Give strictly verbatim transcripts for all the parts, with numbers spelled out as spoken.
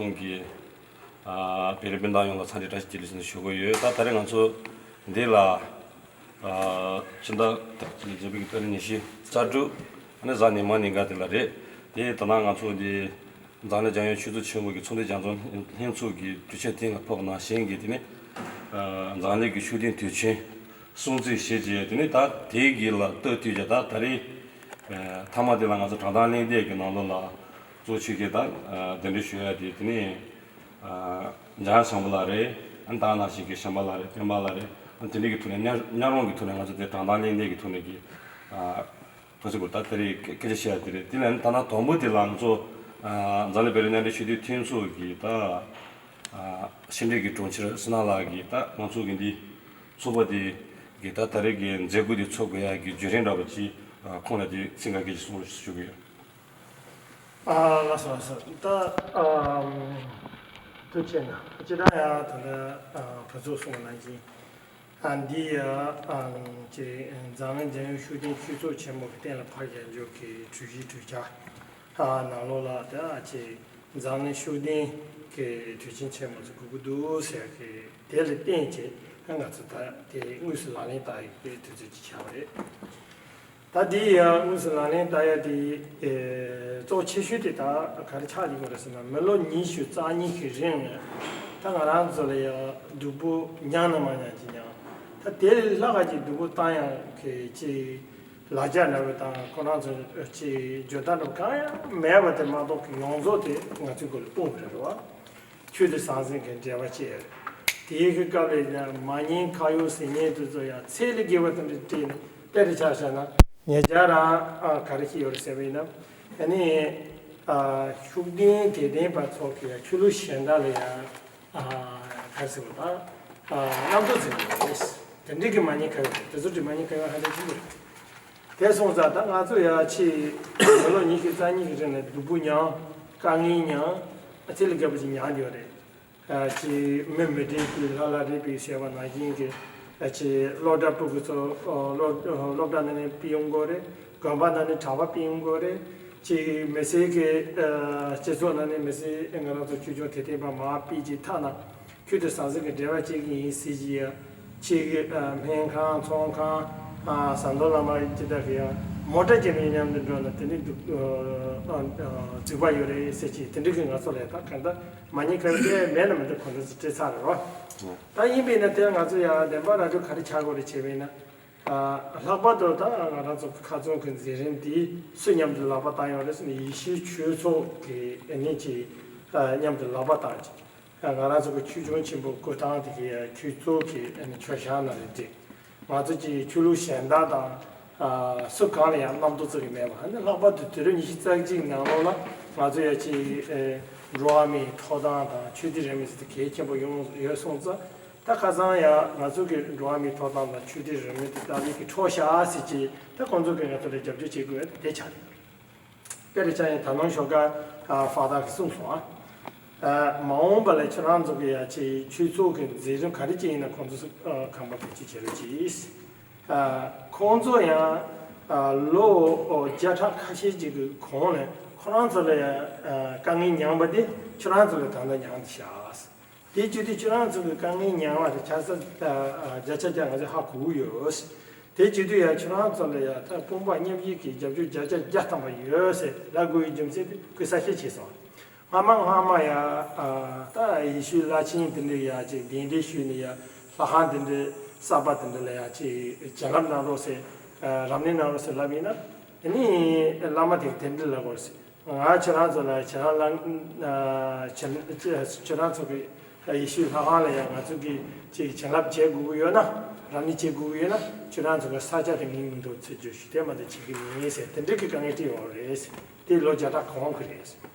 ཁོང་གི་ཨ་བོད་རིགས་སྤུན་ཟླ་ཡོངས་ལ་འཚམས་འདྲི་བཀྲ་ཤིས་བདེ་ལེགས་ཞུ་ཞུ་གི་ཡོད། ད་ད་རེས་ང་ཚོ་འདི་ལ་ཨ་ཕྱི་ཟླ་ཕྱི་ཟླ་བརྒྱད་པའི་ཏ་རིག་ཉི་ཤུ་རྩ་དྲུག་ཨ་ནི་གཟའ་ཉི་མ་ཉིན་ག་དེ་ལ་རེད། དེ་ད་ནང་ང་ཚོ་འདི་འཛམ་གླིང་རྒྱལ་ཡོངས་ཆོས་ཚོགས་ཆེན་མོ་གི་ཚོགས་འདུ་རྒྱང་འཛོམས་ལྷན་ཚོགས་ཀྱི་གྲོས་ཆོད་གཏན་ལ་ཕབ་ནང་བཞིན་གྱི་དེ་ནི་ཨ་འཛམ་གླིང་གི་ཤུགས་ལྡན་དུས་ཆེན་སྲུང་བརྩི་བྱེད་ཀྱི་དེ་ནི་ད་དེ་གི་ལ་ལྟོས་དུས་ཀྱི་ད་ད་རེས་ཨ་མཐའ་མ་དེ་ལ་ང་ཚོ་དྲང་གཏམ་གླེང་སྟེགས་ཀྱི་ནང་ལོགས་ལ་གཙོ་ཆེ་གི་ད་ཨ་གདན་འདྲེན་ཞུ་ཡ་དེ་དེ་ནི་ཨ་འཇམ་དབྱངས་བཟང་པོ་ལགས་རེད། ཨ་ད་ནང་བཞིན་གྱི་གཞན་པ་ལགས་རེད། སྤེན་པ་ལགས་རེད། ཨ་དེ་འདྲའི་གི་ཐོག་ནས་གཉའ་གཉའ་རོང་གི་ཐོག་ནས་ང་ཚོ་དེ་དྲང་གཏམ་གླེང་སྟེགས་ཀྱི་ཐོག་ནས་ཀྱི་ཨ་ཐོག་ཅིག་པུར་ད་དེ་རིང་སྐད་ཆ་བཤད་ཡ་དེ་རེད། དེ་ལས་ད་ལྟ་དང་པོ་དེ་ལ་ང་ཚོ་ཨ་འཛམ་གླིང་བོད་རིགས་མཉམ་འབྲེལ་ཆོས་ལྡན་མཐུན་ཚོགས་ཀྱི་ད་ཨ་ཕྱི་འབྲེལ་གྱི་དྲུང་ཆེ་བསོད་ནམས་ལགས་ཀྱིས་ད་ང་ཚོ་གི་འདི་ཚོགས་པ་དེ་གི་ད་ད་རེས་ཀྱི་མཛད་སྒོ་དེ་ཚོགས་དགོས་ཡ་གི་བརྒྱུད་རིམ་འདྲ་པོ་ཅིག་ཨ་ཁོང་ལ་དེ་ཚིག་འགའ་སྐད་ཆ་གསུང་རོགས་ཞུ་གི་ཡོད། ཨ་ལགས་སོ་ལགས་སོ། ད་ཨམ་ཐུགས་རྗེ་གནང་། སྤྱིར་བཏང་ཡང་ད་ལྟ་ཨ་བུ་ཚོ་གསུངས་པ་ནང་བཞིན། ཨ་འདི་ཡ་ཨ་ཅེ་འཛམ་གླིང་རྒྱལ་ཡོངས་ཤུགས་ལྡན་སྤྱི་ཚོགས་ཆེན་མོ་གི་གཏན་ལ་ཕབ་ཡ་འཇོག་གི་གྲོས་གཞི་གྲོས་འཆར་ཨ་ནང་ལོགས་ལ་ད་ཨ་ཅེ་འཛམ་གླིང་ཤུགས་ལྡན་གི་དུས་ཆེན་ཆེན་མོ་ཚོ་དགོས་ཀྱི་འདུག་ཟེར་གི་དེ་ལ་བརྟེན་བྱས་ཨ་ང་ཚོ་ད་དེ་དངོས་སུ་ལག་ལེན་བསྟར་ཡ་གི་དུས་ཚོད་ཅིག་ཆགས་པ་རེད། ད་འདི་ཡང་དངོས་སུ་ལག་ལེན་བསྟར་ཡ་དེ་ཨེ་གཙོ་ཆེ་ཤོས་དེ་ད་ག་རེ་ཆགས་ཀྱི་ཡོད་རེད་ཟེར་ན། མི་ལོ་ཉི་ཤུ་རྩ་གཉིས་ཀྱི་རིང་ད་ང་རང་ཚོ་ལ་ཡང་སྡུག་པོ་མྱངས་ན་མ་མྱངས་ཀྱི་མྱངས། ད་དེ་ལས་ལྷག་ག་ཅིག་སྡུག་པོ་བཏང་ཡག་གི་ཅིག་ལག་ཆ་འདྲ་བོ་དང་ཁོ་རང་ཚོ་ཅིག་འཇོན་ཐང་འདྲ་བོ་གང་ཡང་མེད་པ་དེ་མ་གཏོགས་ཀྱི་ཡོངས་རྫོགས་དེ་ང་ཚོའི་སྒོ་ལ་སྤུངས་པ་རེད་བ། ཆོས་དང་ཟང་ཟིང་གི་འབྲེལ་བ་བཅད། དེའི་གི་སྐབས་ལ་ཡང་མ་ཉེས་ཁ་གཡོག་ཟེར་མཁན་དེ་ཚོ་ཡང་ཚད་ལས་བརྒལ་བ་དེ་འདྲ་སྤྲད་ནས། དཔེར་ཆ་བཞག་ན་ཉེ་ཆར་རང་ཨ་ག་རེ་ཞིག་ཡོད་རེད་ཟེར་བ་ཡིན་ན། ཨ་ནི་ཨ་ཤུགས་ལྡན་དད་ལྡན་པ་ཚོ་གི་ཡང་ཆོས་ལུགས་གཞན་དག་ལ་ཡང་ཨ་ག་རེ་ཟེར་བ་དང་ཨ་རྣམ་རྟོག་འཛིན་པ་རེད། དེ་འདྲའི་གི་མ་ཉེས་ཁ་གཡོག་དེ་ཚོ་འདྲ་མ་ཉེས་ཁ་གཡོག་ཧ་ཅང་ཆེན་པོ་རེད། དེ་སོང་ཙང་ད་ང་ཚོ་ཡ་ཆེས་མི་ལོ་ཉི་ཤུ་རྩ་གཉིས་ཀྱི་རིང་ལ་སྡུག་པོ་མྱངས། དཀའ་ངལ་མྱངས། ཚད་ལས་བརྒལ་བ་ཅིག་མྱངས་ཡོད་རེད། ཨ་ཅེ་མི་མི་འགྲིག་པའི་ལྷ་ལ་རས་པའི་ཟེར་བ་ནང་བཞིན་གྱི་ཨ་ཅེ་སློབ་གྲྭ་ཕྲུ་གུ་ཚོ་སློབ་སློབ་གྲྭ་ནང་ནས་ཕུད་ཡོང་དགོས་རེད། དགོན་པ་ནང་ནས་གྲྭ་པ་ཕུད་ཡོང་དགོས་རེད། ཅེ་མི་སེར་གྱི་ཨ་སྤྱི་ཚོགས་ནང་ནས་མི་སེར་ང་རང་ཚོ་ཆོས་སྐྱོང་དད་ལྡན་པ་མར་ཕུད་ཀྱི་ཐ་ན། ཁྱོད་དེ་ཟང་ཟིང་གི་འབྲེལ་བ་བཅད་ཀྱི་ཡིན་ཟེར་གྱི་ཡ། ཁྱེད་ཀྱི་ཨ་སྨན་ཁང་ཚོང་ཁང་ཨ་ཟམ་གདོང་བླ་མ་ཅི་ལྟར་གི་ཡ་མོ་ཊ་ཅན་མི་མཉམ་དུ་འགྲོ་ན་དེ་ནི་འདུག་ཨ་ཨ་རྫུན་པ་ཡོད་རེད་ཟེར་གྱི་དེ་འདྲ་གི་ང་ཚོ་ལ་ད་གང་ལྟར་མ་ཉེས་ཁ་གཡོག་མེད་ན་མི་འདུག་ཁོ་ཚོ་སྤྲད་ཚར་རེད་བ། ད་ཡིན་པས་ན་དེ་ང་ཚོ་ཡ་བདེན་པ་ར་སྤྲོད་ག་རེ་ཆགས་དགོས་རེད་བྱས་པས་ན། ལྷག་པར་དུ་ད་ང་རང་ཚོ་ཁ་རྩང་གི་མཛད་རིམ་འདི་སུ་མཉམ་དུ་ལག་པ་བཏང་ཡོད་རེད་ཟེར་ན། ཡེ་ཤུའི་ཆོས་ཚོགས་ཀྱི་ཨ་ནི་ཅིག་མཉམ་དུ་ལག་པ་བཏང་ཅིག་ང་རང་ཚོ་གི་ཆོས་སྐྱོང་ཆེན་པོ་སྐུ་ཐང་དེ་གའི་ཆོས་ཚོགས་ཀྱི་ཨ་ནི་མཆོད་བཤམས་ནང་ལ་འགྲིག་ང་ཚོ་ཀྱི་ཆོས་ལུགས་གཞན་དག་དང་སུ་གང་ལ་ཡང་རྣམ་རྟོག་བཙུགས་ཀྱི་མེད་པ། ཨ་ནི་ལྷག་པར་དུ་དུས་རབས་ཉི་ཤུ་རྩ་གཅིག་ནང་ལོགས་ལ་ང་ཚོ་ཡ་ཅིག་འགྲོ་བ་མིའི་ཐོབ་ཐང་དང་ཆོས་དད་རིས་མེད་ཟེར་དེ་གལ་ཆེན་པོ་ཡོང་ཡོད་སོང་ཙང་། ད་ཁ་སང་ཡང་ང་ཚོ་གི་འགྲོ་བ་མིའི་ཐོབ་ཐང་དང་ཆོས་དད་རིས་མེད་དེ་ཏཱ་ལའི་གི་འཕྲོག་བཞག་ཟེར་གྱི་ད་ཁོང་ཚོ་གི་ང་ཚོ་ལ་རྒྱབ་སྐྱོར་བྱེད་དགོས་དེ་ཆགས་རེད། དཔེར་ཆ་ཡིན་ད་ནང་ཞོགས་ཀ་ཨ་ཧྥ་ཏཱ་གིས་གསུངས་སོང་ཨ། མ་འོངས་པ་ལ་ཁྱེད་རང་ཚོ་གི་ཡ་ཆེ་ཆོས་ཚོགས་ཀྱི་མཛད་རིམ་ག་རེ་ཅིག་ཡིན་ན་ཁོང་ཚོ་ཁང་པ་བེད་སྤྱོད་བྱེད་རོགས་གྱིས། ཁོང་ཚོ་ཡང་ལོ་བརྒྱ་ཕྲག་ཁ་ཤས་ཅིག་གི་གོང་ལ་ཁོ་རང་ཚོ་ལ་ཡང་དཀའ་ངལ་མྱངས་པ་དེ་ཁྱོད་རང་ཚོ་ལ་ད་ལྟ་མྱངས་ཏེ་བཞག་དེ་བརྒྱུད་དེ་ཁྱོད་རང་ཚོ་གི་དཀའ་ངལ་མྱངས་པ་དེ་ཆ་ཚང་བརྒྱ་ཆ་བརྒྱ་ང་ཚོས་ཧ་གོ་གི་ཡོད། དེ་བརྒྱུད་དེ་ཡང་ཁྱོད་རང་ཚོ་ལ་ཡང་ད་དཔུང་པ་མཉམ་གཤིབ་ཀྱི་རྒྱབ་སྐྱོར་བརྒྱ་ཆ་བརྒྱ་ཐམ་པ་ཡོད་ཟེར་ལབ་དགོས་ཀྱི་རྒྱུ་མཚན་དེ་ཁོས་གསལ་བཤད་བྱས་སོང་། སྔ་མ་སྔ་མ་ཡ་ད་ཡེ་ཤུའི་བླ་ཆེན་དེ་འདྲས་ཡ་ཅིག་གདན་འདྲེན་ཞུས་ནས་ཡ་ལྷ་ཁང་དེ་འདྲས་གསར་པ་དེ་འདྲས་ལ་ཡ་ཅིག་བྱིན་རླབས་གནང་རོགས་ཟེར་རབ་གནས་གནང་རོགས་ཟེར་ལབ་ཡིན་ན། དེ་ནས་བླ་མ་དེ་གིས་དེ་འདྲས་ལབ་དགོས་ཟེར། ང་ཁྱེད་རང་ཚོ་ལ་བྱིན་རླབས་གནང་ཁྱེད་ཁྱེད་རང་ཚོ་གི་ཡེ་ཤུའི་ལྷ་ཁང་ལ་ཡ་ང་ཚོ་གིས་ཅིག་བྱིན་རླབས་བྱེད་དགོས་ཀྱི་ཡོད་ན། རབ་གནས་བྱེད་དགོས་ཀྱི་ཡོད་ན་ཁྱེད་རང་ཚོ་གི་ས་ཆ་དེ་ངས་མི་འདུག་ཚེ་བརྗོད་ཞུ་དེ་མ་གཏོགས་བྱེད་ཀྱི་མིན་ཟེར་དེ་འདྲས་ཀྱི་དཀའ་ངལ་འཕྲད་ཡོད་རེད་ཟེར། དེ་ལོ་བརྒྱ་ཕྲག་གོང་གི་རེད།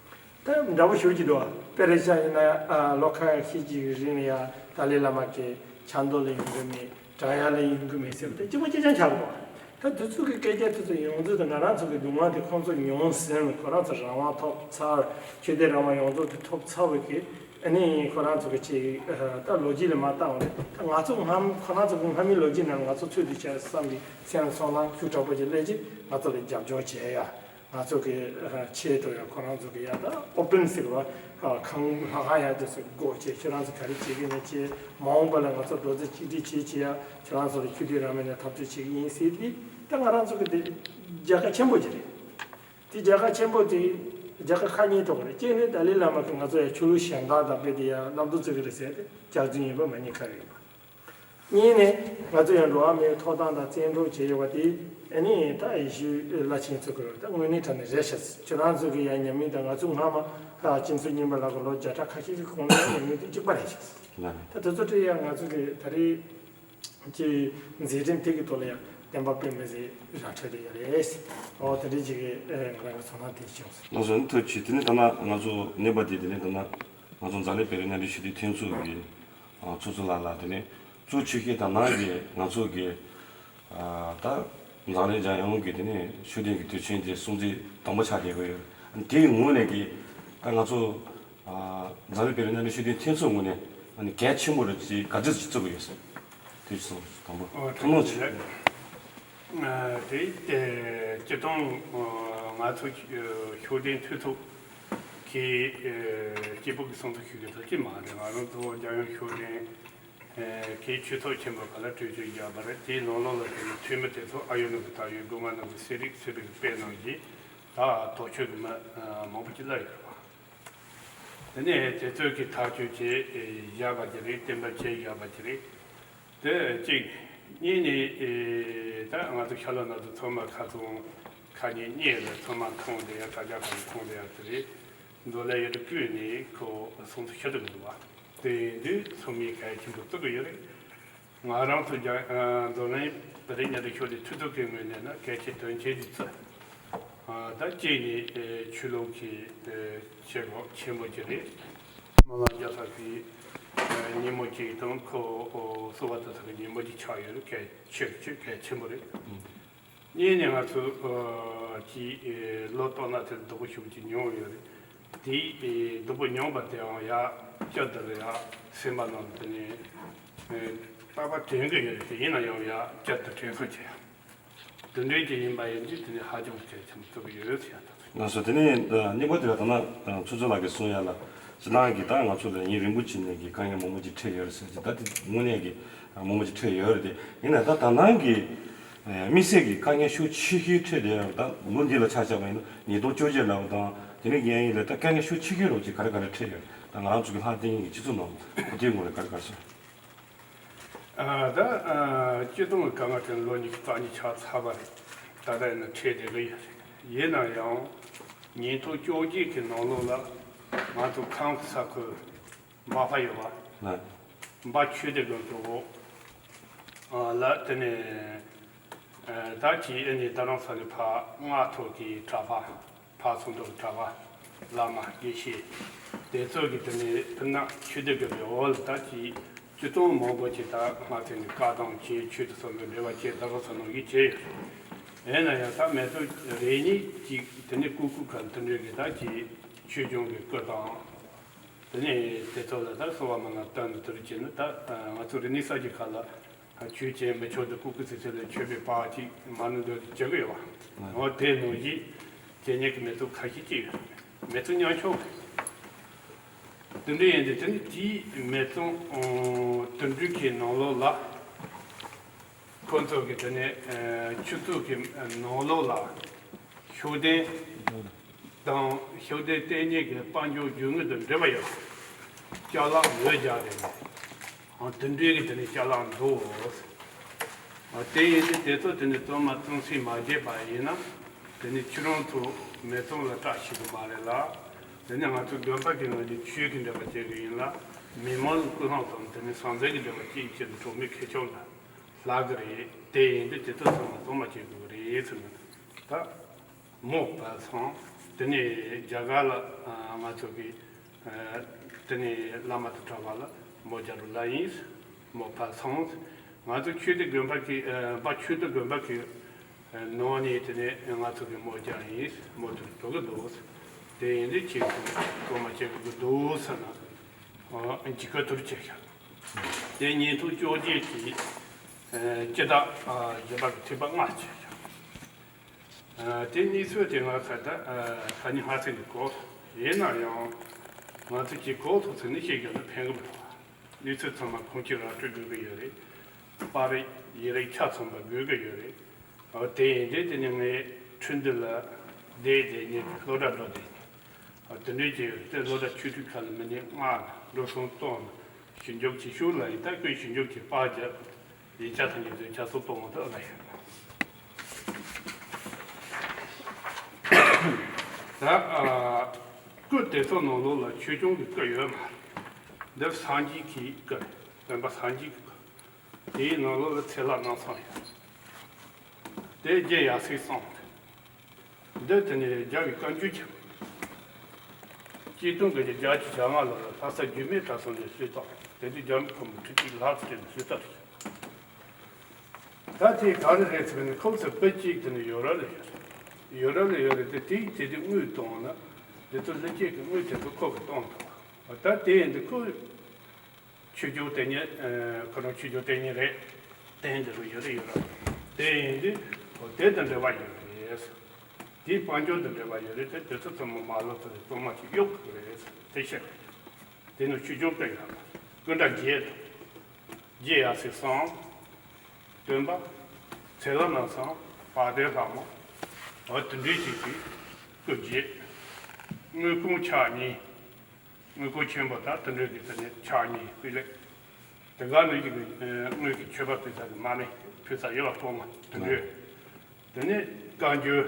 ད་འདྲ་པོ་ཞུ་གི་འདུག་དཔེར་བཞག་ཡིན་ན་ཨ་ལོ་ཁ་ཤས་ཀྱི་རིང་ལ་ཡ་ཏཱ་ལའི་བླ་མ་གིས་ཆབ་མདོ་ལ་ཡོང་གི་མེད། བྲག་གཡབ་ལ་ཡོང་གི་མེད་ཟེར་བ་དེ་གཅིག་པ་གཅིག་རྐྱང་ཆགས་འདུག་ད་དེ་ཚོ་གི་སྐད་ཆ་དེ་ཚོ་ཡོངས་རྫོགས་དེ་ང་རང་ཚོ་གི་སྡུག་བསྔལ་དེ་ཁོང་ཚོ་མྱོང་ཟིན། ཁོ་རང་ཚོ་རང་དབང་ཐོབ་ཚར། ཆོས་དད་རང་དབང་ཡོངས་རྫོགས་དེ་ཐོབ་ཚར་བའི་གི་ཨ་ནི་ཁོ་རང་ཚོ་གི་ཅིག་ད་ལོ་རྒྱུས་ལ་མ་བལྟ་བ་རེད། ད་ང་ཚོ་སྔ་ཁོ་རང་ཚོ་གི་སྔ་མའི་ལོ་རྒྱུས་ནང་ང་ཚོ་ཚུད་དུ་བྱས་བསམ་གི་སེམས་ལ་སོང་ན་ཤུགས་དྲག་པོ་ཅིག་སླེབས་ཀྱི་ང་ཚོ་ལ་རྒྱབ་སྐྱོར་བྱེད་ཡ། ང་ཚོ་གི་ཆེད་དུ་ཡང་ཁོ་རང་ཚོ་གི་ཡང་ད་ཨོ་པན་ཟེར་བ་ཁང་ལྷ་ཁང་ཡང་དེ་ཚོ་སྒོ་ཕྱེ། ཁྱེད་རང་ཚོ་ག་རེ་བྱེད་ཀྱི་ན་བྱེད། མ་འོངས་པ་ལ་ང་ཚོ་རྡོག་རྩ་གཅིག་སྒྲིལ་བྱེད་བྱེད་ཡ། ཁྱེད་རང་ཚོ་ལ་ཆོས་དད་རང་མོས་ནས་འཐབ་རྩོད་བྱེད་ཀྱི་ཡིན་ཟེར་ཏེ། ད་ང་རང་ཚོ་གི་དེ་རྒྱལ་ཁ་ཆེན་པོ་ཅིག་རེད། དེ་རྒྱལ་ཁ་ཆེན་པོ་དེ་རྒྱལ་ཁ་ཁག་གཉིས་ཐོག་རེད། གཅིག་ནི་ཏཱ་ལའི་བླ་མ་གི་ང་ཚོ་ཡ་ཆོས་ལུགས་གཞན་དག་དང་དཔེ་དེ་ཡ་གནམ་རྡོ་བརྩི་གི་རེད་ཟེར་ཏེ་སྐྱག་རྫུན་ཡིན་པ་མ་ཉེས་ཁ་རེད་ཡིན་པ། གཉིས་ནས་ང་ཚོ་ཡང་འགྲོ་བ་མིའི་ཐོབ་ཐང་དང་བཙན་འཕྲོག་བྱས་ཡོད་པ་དེ་ཨ་ནི་ད་ཡེ་ཤུ་བླ་ཆེན་ཚོ་གི་རེད། ད་དངོས་གནས་དྲང་གནས་རེད་ཤག་ཁྱེད་རང་ཚོ་གི་ཡང་ཉམས་མྱོང་དང་ང་ཚོ་སྔ་མ་ད་སྤྱི་ཚོགས་རྙིང་པ་ལ་གི་ལོ་བརྒྱ་ཕྲག་ཁ་ཤས་ཤིག་གོང་ལ་ཉམས་མྱོང་དེ་གཅིག་པ་རེད་ཤག་ལགས་རེད། ད་དེ་ཚོ་དེ་ཡང་ང་ཚོ་གི་ད་རེས་ཀྱི་མཛད་རིམ་དེ་གི་ཐོག་ལ་ཡང་བདེན་པ་དཔེ་མི་སྲིད་ར་འཕྲོད་དེ་ཡོད་རེད། ཨོ་དེ་འདྲའི་ཅིག་གི་ང་རང་གི་ཚོར་སྣང་དེ་བྱུང་སོང་། ལགས་སོ། ཐུགས་རྗེ་ཆེ། དེ་ནས་ད་ན་ང་ཚོ་གནས་པ་དེ་དེ་ནས་ད་ན་ང་ཚོ་འཛམ་གླིང་བོད་རིགས་མཉམ་འབྲེལ་ཤུགས་ལྡན་མཐུན་ཚོགས་ཀྱི་ཚོགས་གཙོ་ལགས་ལ་དེ་ནས་གཙོ་ཆེ་ཤོས་དང་ནང་གི་ང་ཚོ་གི་ད་འཛམ་གླིང་འཇམ་དབྱངས་ཀྱི་དེ་ནས་ཤུགས་ལྡན་གྱི་དུས་ཆེན་དེ་སྲུང་བརྩི་དང་པོ་ཆགས་བསྡད་ཀྱི་ཡོད། དེའི་ངོས་ནས་ཀྱི་ད་ང་ཚོ་འཛམ་གླིང་བོད་རིགས་མཉམ་འབྲེལ་ཤུགས་ལྡན་མཐུན་ཚོགས་ངོས་ནས་གལ་ཆེན་པོ་རེད་ཅེས་ག་ཚོད་ཅིག་བརྩི་གི་ཡོད་ཟེར། དེ་ཅིག་གསུངས་དང་པོ་ཐུགས་སྣང་ཆེ། དེ་སྤྱིར་བཏང་ང་ཚོ་ཤུགས་ལྡན་མཐུན་ཚོགས་ཀྱི་སྐྱིད་པོ་གི་སྲུང་བརྩི་ཞུ་གི་ཐུབ་ཀྱི་མ་རེད། ང་རང་ཚོ་རྒྱལ་ཡོངས་ཤུགས་ལྡན་གྱི་ཆོས་ཚོགས་ཆེན་པོ་ཁག་ལ་གྲོས་ཆོད་བཞག་པ་རེད། དེའི་ནང་ལོགས་ལ་དེ་ནི་འཐུས་མི་དེ་ཚོ་ཨ་ཡོ་ནང་གི་ད་ཡོད་སྒོ་ང་ནང་གི་གསེར་རིགས་ཚོས་པའི་དཔེ་ནང་བཞིན་ད་དོགས་གཅོད་ཀྱི་མི་མང་པོ་ཅིག་སླེབས་ཡོད་རེད་བ། དེ་ནས་དེ་ཚོས་ཀྱི་ཐག་གཅོད་བྱས་བཞག་པ་ཅིག་རེད། གཏན་འབེབས་བྱས་བཞག་པ་ཅིག་རེད། དེ་གཅིག་གཉིས་ནས་ད་ང་ཚོ་ཤར་ལྷོ་ནང་དུ་ཚང་མ་ཁ་ཚོན་ཁ་ཉིན་གཉིས་ལ་ཚང་མ་མཐོང་བསྡད་ཡ། དྲ་རྒྱ་ཁག་ལ་མཐོང་བསྡད་ཡ་དེ་རེད། མདོ་ལ་ཡོད་དུ་བཀོད་ནས་ཁོ་སྲུང་བརྩི་ཞུ་ཐུབ་ཀྱི་འདུག་བ། དེ་ཡིན་དུས་ཚང་མས་གལ་ཆེན་པོ་བརྩི་གི་ཡོད་རེད། ང་རང་ཚོ་རྒྱ་མདོ་ལན་བོད་རིགས་མཉམ་འབྲེལ་ཤུགས་ལྡན་མཐུན་ཚོགས་ཀྱི་ངོས་ནས་ན་གལ་ཆེ་དོན་ཆེ་ཞིག་བརྩི། ད་གཅིག་ནི་ཆོས་ལུགས་ཀྱི་བྱེད་སྒོ་ཆེན་པོ་ཅིག་རེད། སྨོན་ལམ་རྒྱག་ས་གི་ཉིན་མོ་གཅིག་དང་ཁོ་གསོལ་བ་འདེབས་ས་གི་ཉིན་མོ་གཅིག་ཆགས་ཡོད་རེད། གལ་ཆེ་ཆེ་གལ་ཆེན་པོ་རེད། གཉིས་ནས་ང་ཚོ་གི་ལོ་སྟོད་ན་དེར་སྡུག་པོ་ཞེ་པོ་ཅིག་མྱོང་ཡོད་རེད། དེའི་སྡུག་པོ་མྱོང་པ་དེའང་ཡ་སྐྱིད་དུ་ལ་ཡ་སེམས་པ་ནང་དུ་ནས་རྟག་པར་དྲན་གི་ཡོད་རེད། དེ་ཡིན་ན་ཡང་ཡ་སྐྱིད་དུ་དྲན་གསོ་བྱེད་ཡ། དེ་འདྲའི་ཅིག་ཡིན་པ་ཡིན་དུས་དེ་ནི་ཧ་ཅང་གལ་ཆེན་པོ་ཐུག་གི་ཡོད་ཟེར་ཡ་ད། ང་ཚོ་དེ་ནས་གཉིས་པ་དེ་ལ་ད་ན་ཚོགས་གཙོ་ལགས་ཀྱིས་གསུངས་ཡ་ལ་ཕྱི་ནང་གི་ད་ང་ཚོ་ལ་ཡུན་རིང་པོ་ཅིག་ནས་ཀྱི་དཀའ་ངལ་མང་པོ་ཅིག་འཕྲད་ཡོད་རེད་ཟེར་གྱི། ད་དེ་དངོས་གནས་ཀྱི་མང་པོ་ཅིག་འཕྲད་ཡོད་རེད། དེ་ཡིན་ན་ད་ད་ནང་གི་དམིགས་བསལ་གྱི་དཀའ་ངལ་ཤུགས་ཆེ་ཤོས་འཕྲད་བསྡད་ཡོད་ད་ལོ་འདི་ལ་ཆ་བཞག་པ་ཡིན་ན་ཉིས་སྟོང་བཅོ་བརྒྱད་ལ་དང་དེ་ནས་ཀྱི་ཡིན་ལ་ད་དཀའ་ངལ་ཤུགས་ཆེ་ཤོས་རོགས་ཅིག་ག་རེ་ག་རེ་འཕྲད་ཡོད། ད་ང་རང་ཚོ་གི་ལྷག་བསྡད་མཁན་གྱི་སྤྱི་ཚོགས་ནང་ལ་དེའི་ངོས་ལ་ག་རེ་ག་རེ་སོང་། ཨ། ད་ཨ། སྤྱིར་བཏང་གི་དཀའ་ངལ་དེ་ལོ་ཉི་ཤུ་རྩ་གཉིས་ཆགས་ཚར་བ་རེད། ད་ལྟ་ཡིན་ན་འཕྲད་བསྡད་ཀྱི་ཡོད་རེད། ཡིན་ན་ཡང་ཉིས་སྟོང་བཅོ་བརྒྱད་ཀྱི་ནང་ལོགས་ལ་ང་ཚོ་ཁམས་ཀྱི་ས་ཁུལ་འབའ་ཕ་ཡོད་པ། ལགས། འབའ་ཆོས་སྡེ་དགོན་པའི་འོག་ཨ་ལ་དེ་ནས་ཨ་ད་ཅི་ཨ་ནི་རྡ་རམ་ས་ལའི་ཕར་སྔ་ཐོག་གི་གྲྭ་པ། ཕར་ཚོགས་འདུ་གྲྭ་པ། བླ་མ་དགེ་བཤེས། དེ་ཚོ་གི་དེ་ནས་སྤུ་ན་ཆོས་སྡེ་དགོན་པའི་འོག་ལ་ད་ཅིག་སྤྱི་ཚོགས་མང་པོ་ཅིག་ད་སྔ་ཚེ་ནས་བཀའ་གདམས་བྱས། ཆོས་དང་ཟབ་མོའི་འབྲེལ་བ་བཅས་ད་རུང་ཟབ་མོ་ཡིད་ཆེས་ཡོད། ཡིན་ན་ཡང་ད་མི་ཚོ་རེ་གཉིས་ཅིག་དེ་ནས་ཀུ་ཀུ་ཁ་དེ་འདྲའི་གི་ད་ཅིག་ཆོས་སྐྱོང་གི་སྐུ་དང་། དེ་ནས་དེ་ཚོ་ལ་ད་གསོལ་བ་སྨོན་ལམ་བཏབ་ནས་དེ་རུ་བྱས་ན་ད་ང་ཚོ་རིག་གནས་གསར་བརྗེ་ཁག་ལ། ཆོས་བྱེད་མི་ཆོག་འདི་ཀུ་ཀུ་ཚེ་ཚེ་ལ་ཆོས་པའི་པར་ཅིག་མ་ཎི་འདོན་བྱེད་ཀྱི་ཡོད་པ། འོ་དེ་ནང་བཞིན་བྱེད་མཁན་གྱི་མི་ཚོ་ཁ་ཤས་ཅིག་ཡོད། མི་ཚོ་ཉམ་ཆུང་རེད། དེ་འདྲ་ཡིན་དུས་དེ་ནི་དེའི་མི་ཚོ་དེ་འདྲའི་གི་ནང་ལོགས་ལ་ཁོ་ཚོ་གི་དེ་ནས་ཆུ་ཚོད་ཀྱི་ནང་ལོགས་ལ་ཤུགས་ལྡན་དང་ཤུགས་ལྡན་ལྟེ་གནས་ཀྱི་དཔལ་འབྱོར་རྒྱུ་དངོས་དང་འབྲེལ་བ་ཡོད་པ། ཅ་ལག་ལོས་རྒྱག་རེད། ཨང་། དེ་འདྲའི་གི་དེ་ནས་ཅ་ལག་འདུག་ཨ། དེ་ཡིན་དུས་དེ་ཚོ་དེ་ནས་གཙང་མ་གཙང་སེལ་མ་བྱས་པ་ཡིན་ན། དེ་ནས་ཁྱེད་རང་ཚོ་མི་ཚང་ལ་བཀྲ་ཤིས་པ་མ་རེད་ལ། དེ་ནས་ང་ཚོ་དགོན་པ་གི་ངོས་ནས་ཆོས་ཀྱི་འབྲེལ་བ་བྱེད་གི་ཡིན་ལ། མི་མང་ལ་སྐུ་གསུང་ཐུགས་དེ་ནས་བསམ་གཟས་ཀྱི་འབྲེལ་བ་བྱེད་ཀྱི་གྲོགས་མེད་ཁེ་ཆོག་ལ་ལྷག་གི་རེད། དེ་ཡིན་དུས་དེ་ཚོ་ཚང་མ་གཙང་མ་བྱེད་དགོས་གི་རེད་ཟེར་ན། ད་མོ་བལ་སོང་། དེ་ནས་རྒྱ་གར་ལ་ང་ཚོ་གི་དེ་ནས་བླ་མ་དང་གྲྭ་པ་ལ་མོ་རྒྱ་རུ་ལ་ཡིན། མོ་བལ་སོང་། ང་ཚོ་ཆོས་སྡེ་དགོན་པ་གི་འབའ་ཆོས་སྡེ་དགོན་པ་གི་ནང་ནས་དེ་ནས་ང་ཚོ་གི་མོ་རྒྱ་ཡིན། མོ་དེ་འགྲོ་གི་འདུག་དེ་ཡིན་དུས་ཁྱེད་ཚོ་གཙང་མ་བྱེད་དགོས་ཀྱི་འདུག་ཟེར་ན། འཇིགས་སྐུལ་དེ་རུ་བྱས་ཤག་དེ་ཉིས་སྟོང་བཅོ་བརྒྱད་ཀྱི་སྤྱི་ཟླ་བཞི་པ་གི་ཚེས་པ་ལྔ་བྱས་ཤག་ཨ། དེ་གནས་ཚུལ་དེ་ང་ཁ་ད་ཨ་ཁ་ཉིན་ཧ་ཚིག་འདི་གོ། ཡིན་ན་ཡང་ང་ཚོ་གི་གོ་ཐོག་ཚིག་ནི་ཤེས་རྒྱུ་ནི་ཕན་གི་མི་འདུག་གནས་ཚུལ་ཚང་མ་ཁུངས་སྐྱེལ་ར་སྤྲོད་དགོས་ཀྱི་ཡོད་རེད། པར་རིས་ཡིག་རིགས་ཆ་ཚང་པ་དགོས་ཀྱི་ཡོད་རེད། ཨ། དེ་ཡིན་དུས་དེ་ནི་ངས་ཁྲིན་ཏུའུ་ལ་བསྡད་བསྡད་ཉིན་སློབ་གྲྭ་འགྲོ་བསྡད་ཉིན། ཨ། དེ་འདྲའི་ཅིག་ཡོད་རེད། དེ་སློབ་གྲྭ་ཆུང་ཆུང་ཁག་ལ་མི་ཉིན་ལྔ་ལ་འགྲོ་སོང་གཏོང་ལ་ཞིབ་འཇུག་བྱེད་ཤུགས་ལ་ཡིན་ད་ཁོས་ཞིབ་འཇུག་གི་པར་རྒྱབ། ཡིག་ཆ་དང་ཉིན་ཚོའི་ཆ་ཚང་གཏོང་བ་དེ་ཨ་ལ་ཡོད། ད་ཨ་སྐུ་དེ་ཚོ་ནང་ལོགས་ལ་ཆོས་སྐྱོང་གི་སྐུ་ཡོད་མ་རེད། འདིར་སངས་རྒྱས་ཀྱི་སྐུ་རེད། སྟོན་པ་སངས་རྒྱས་ཀྱི་སྐུ། དེའི་ནང་ལོགས་ལ་ཚེ་ལྷ་རྣམ་གསུམ་ཡོད། དེ་རྗེ་ཡབ་སྲས་གསུམ་རེད། འདི་དེ་ནས་རྒྱལ་བའི་བཀའ་འགྱུར་ཆེན་པོ། སྐྱེ་སྟོན་དགུ་བརྒྱ་བརྒྱད་ཅུ་གྱ་ལྔ་ལོ་ལ་ལྷ་ས་རྒྱུད་སྨད་གྲྭ་ཚང་ནས་གསོལ་བཏབ། དེ་དུས་རྒྱལ་མོ་མཁན་པོ་ཁྲི་གཅིག་ལྷ་ཚོགས་ནས་གསོལ་བཏབ་བྱས། ད་དེ་ག་རེ་རེད་ཟེར་ན་ཁོ་ཚོ་བོད་གཅིག་དེ་ནས་ཡོ་རོབ་ལ་ཡོད་རེད། ཡོ་རོབ་ལ་ཡོད་རེད་དེ། དེའི་དེ་དུས་དངུལ་གཏོང་ན་དེ་ཚོ་ལྷུ་སྐྱེད་ཀྱི་དངུལ་དེ་ཚོ་ཁོ་གིས་གཏོང་ཐུབ། ད་དེ་ཡིན་དུས་ཁོ་ཆོས་སྐྱོང་དེ་ཉིད། ཨ། ཁོ་རང་ཆོས་སྐྱོང་དེ་ཉིད་རེད། བསྟན་འདི་རུ་ཡོད་རེད། ཡོད་རེད། དེ་ཡིན་དུས་ཨོ་དེ་དང་འབྲེལ་བ་ཡོད་རེད། དེའི་དཔལ་འབྱོར་དང་འབྲེལ་བ་ཡོད་རེད་དེ། དེ་ཚོ་ཚང་མ་མ་ལོ་ཚོ་རེད། གཙང་མ་ཅིག་གཡུག་དགོས་རེད། དེ་ཤེས་རེད། དེ་ནི་ཆོས་སྐྱོང་སྐུ་ཡོད་རེད། སྐུ་འདྲ་བརྒྱད་དང་། རྗེ་ཡབ་སྲས་གསུམ། སྟོན་པ། ཚེ་ལྷ་རྣམ་གསུམ། དཔལ་ལྡན་ལྷ་མོ། ཨོ་དེ་འདྲའི་ཅིག་གི་སྐུ་བརྒྱད། དངུལ་ཀོང་ཕྱག་གཉིས། དངུལ་ཀོང་ཆེན་པོ་དང་དེ་འདྲའི་གི་དེ་ནས་ཕྱག་གཉིས་སྤུས་ལེགས། དེ་ག་ནས་ཀྱི་དངུལ་གྱི་མཆོད་པ་ཕུལ་ས་གི་མ་ཎི་ཕུལ་ས་ཡོད་པ་གཏོང་བ་དེ་འདྲའི། དེ་ནས་བཀའ་འགྱུར།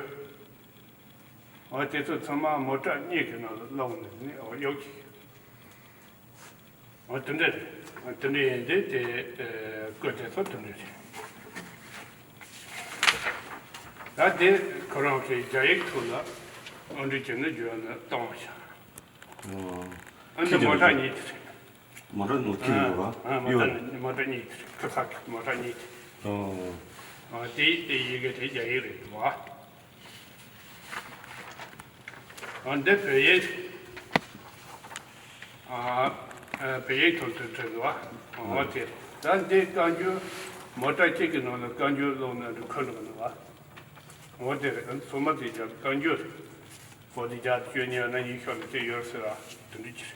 འོ་དེ་ཚོ་ཚང་མ་མོ་ཊ་གཉིས་ཀྱི་ནང་ལ་བླུགས་ནས་ནི་འོ་གཡུག་གི། འོ་དེ་འདྲ་རེད། འོ་དེ་འདྲ་ཡིན་དུས་དེ་སྐུ་དེ་ཚོ་དེ་འདྲ་རེད། ད་དེ་ཁོ་རང་གི་རྒྱ་ཡིག་ཐོག་ལ་དངོས་འབྲེལ་བྱས་ནས་བརྗོད་ནས་བཏང་བ་བཞག། ཨ་འདི་མོ་ཊ་གཉིས་དེ་རེད། མོ་ཊ་ནོར་ཁྱི་ཡོད་པ། ཨ་མོ་ཊ་ནི་མོ་ཊ་གཉིས་དེ་རེད། ཁུ་ཚ་གི་མོ་ཊ་གཉིས་དེ། ཨོ། ཨ་དེ་དེ་ཡི་གེ་དེ་རྒྱ་ཡིག་རེད་བ། ཨ་འདི་བོད་ཡིག། ཨ་ཨ་བོད་ཡིག་ཐོག་ཏུ་བྲིས་འདུག་བ། ཨོ་དེ་ད་འདི་བཀའ་འགྱུར། མོ་ཊ་གཅིག་གི་ནང་ལ་བཀའ་འགྱུར་ཀློག་ན་འདི་ཁོ་འགྲོ་གི་འདུག་བ། འོ་དེ་རེད། སོ་མ་དེ་རྒྱ་བཀའ་འགྱུར་རེད། པོ་ཏི་རྒྱ་བཅོས་ཉེ་ན་ཡིག་ཤོག་ལ་དེ་ཡོད་ཟེར་བ་དེ་འདྲ་ཅི་རེད།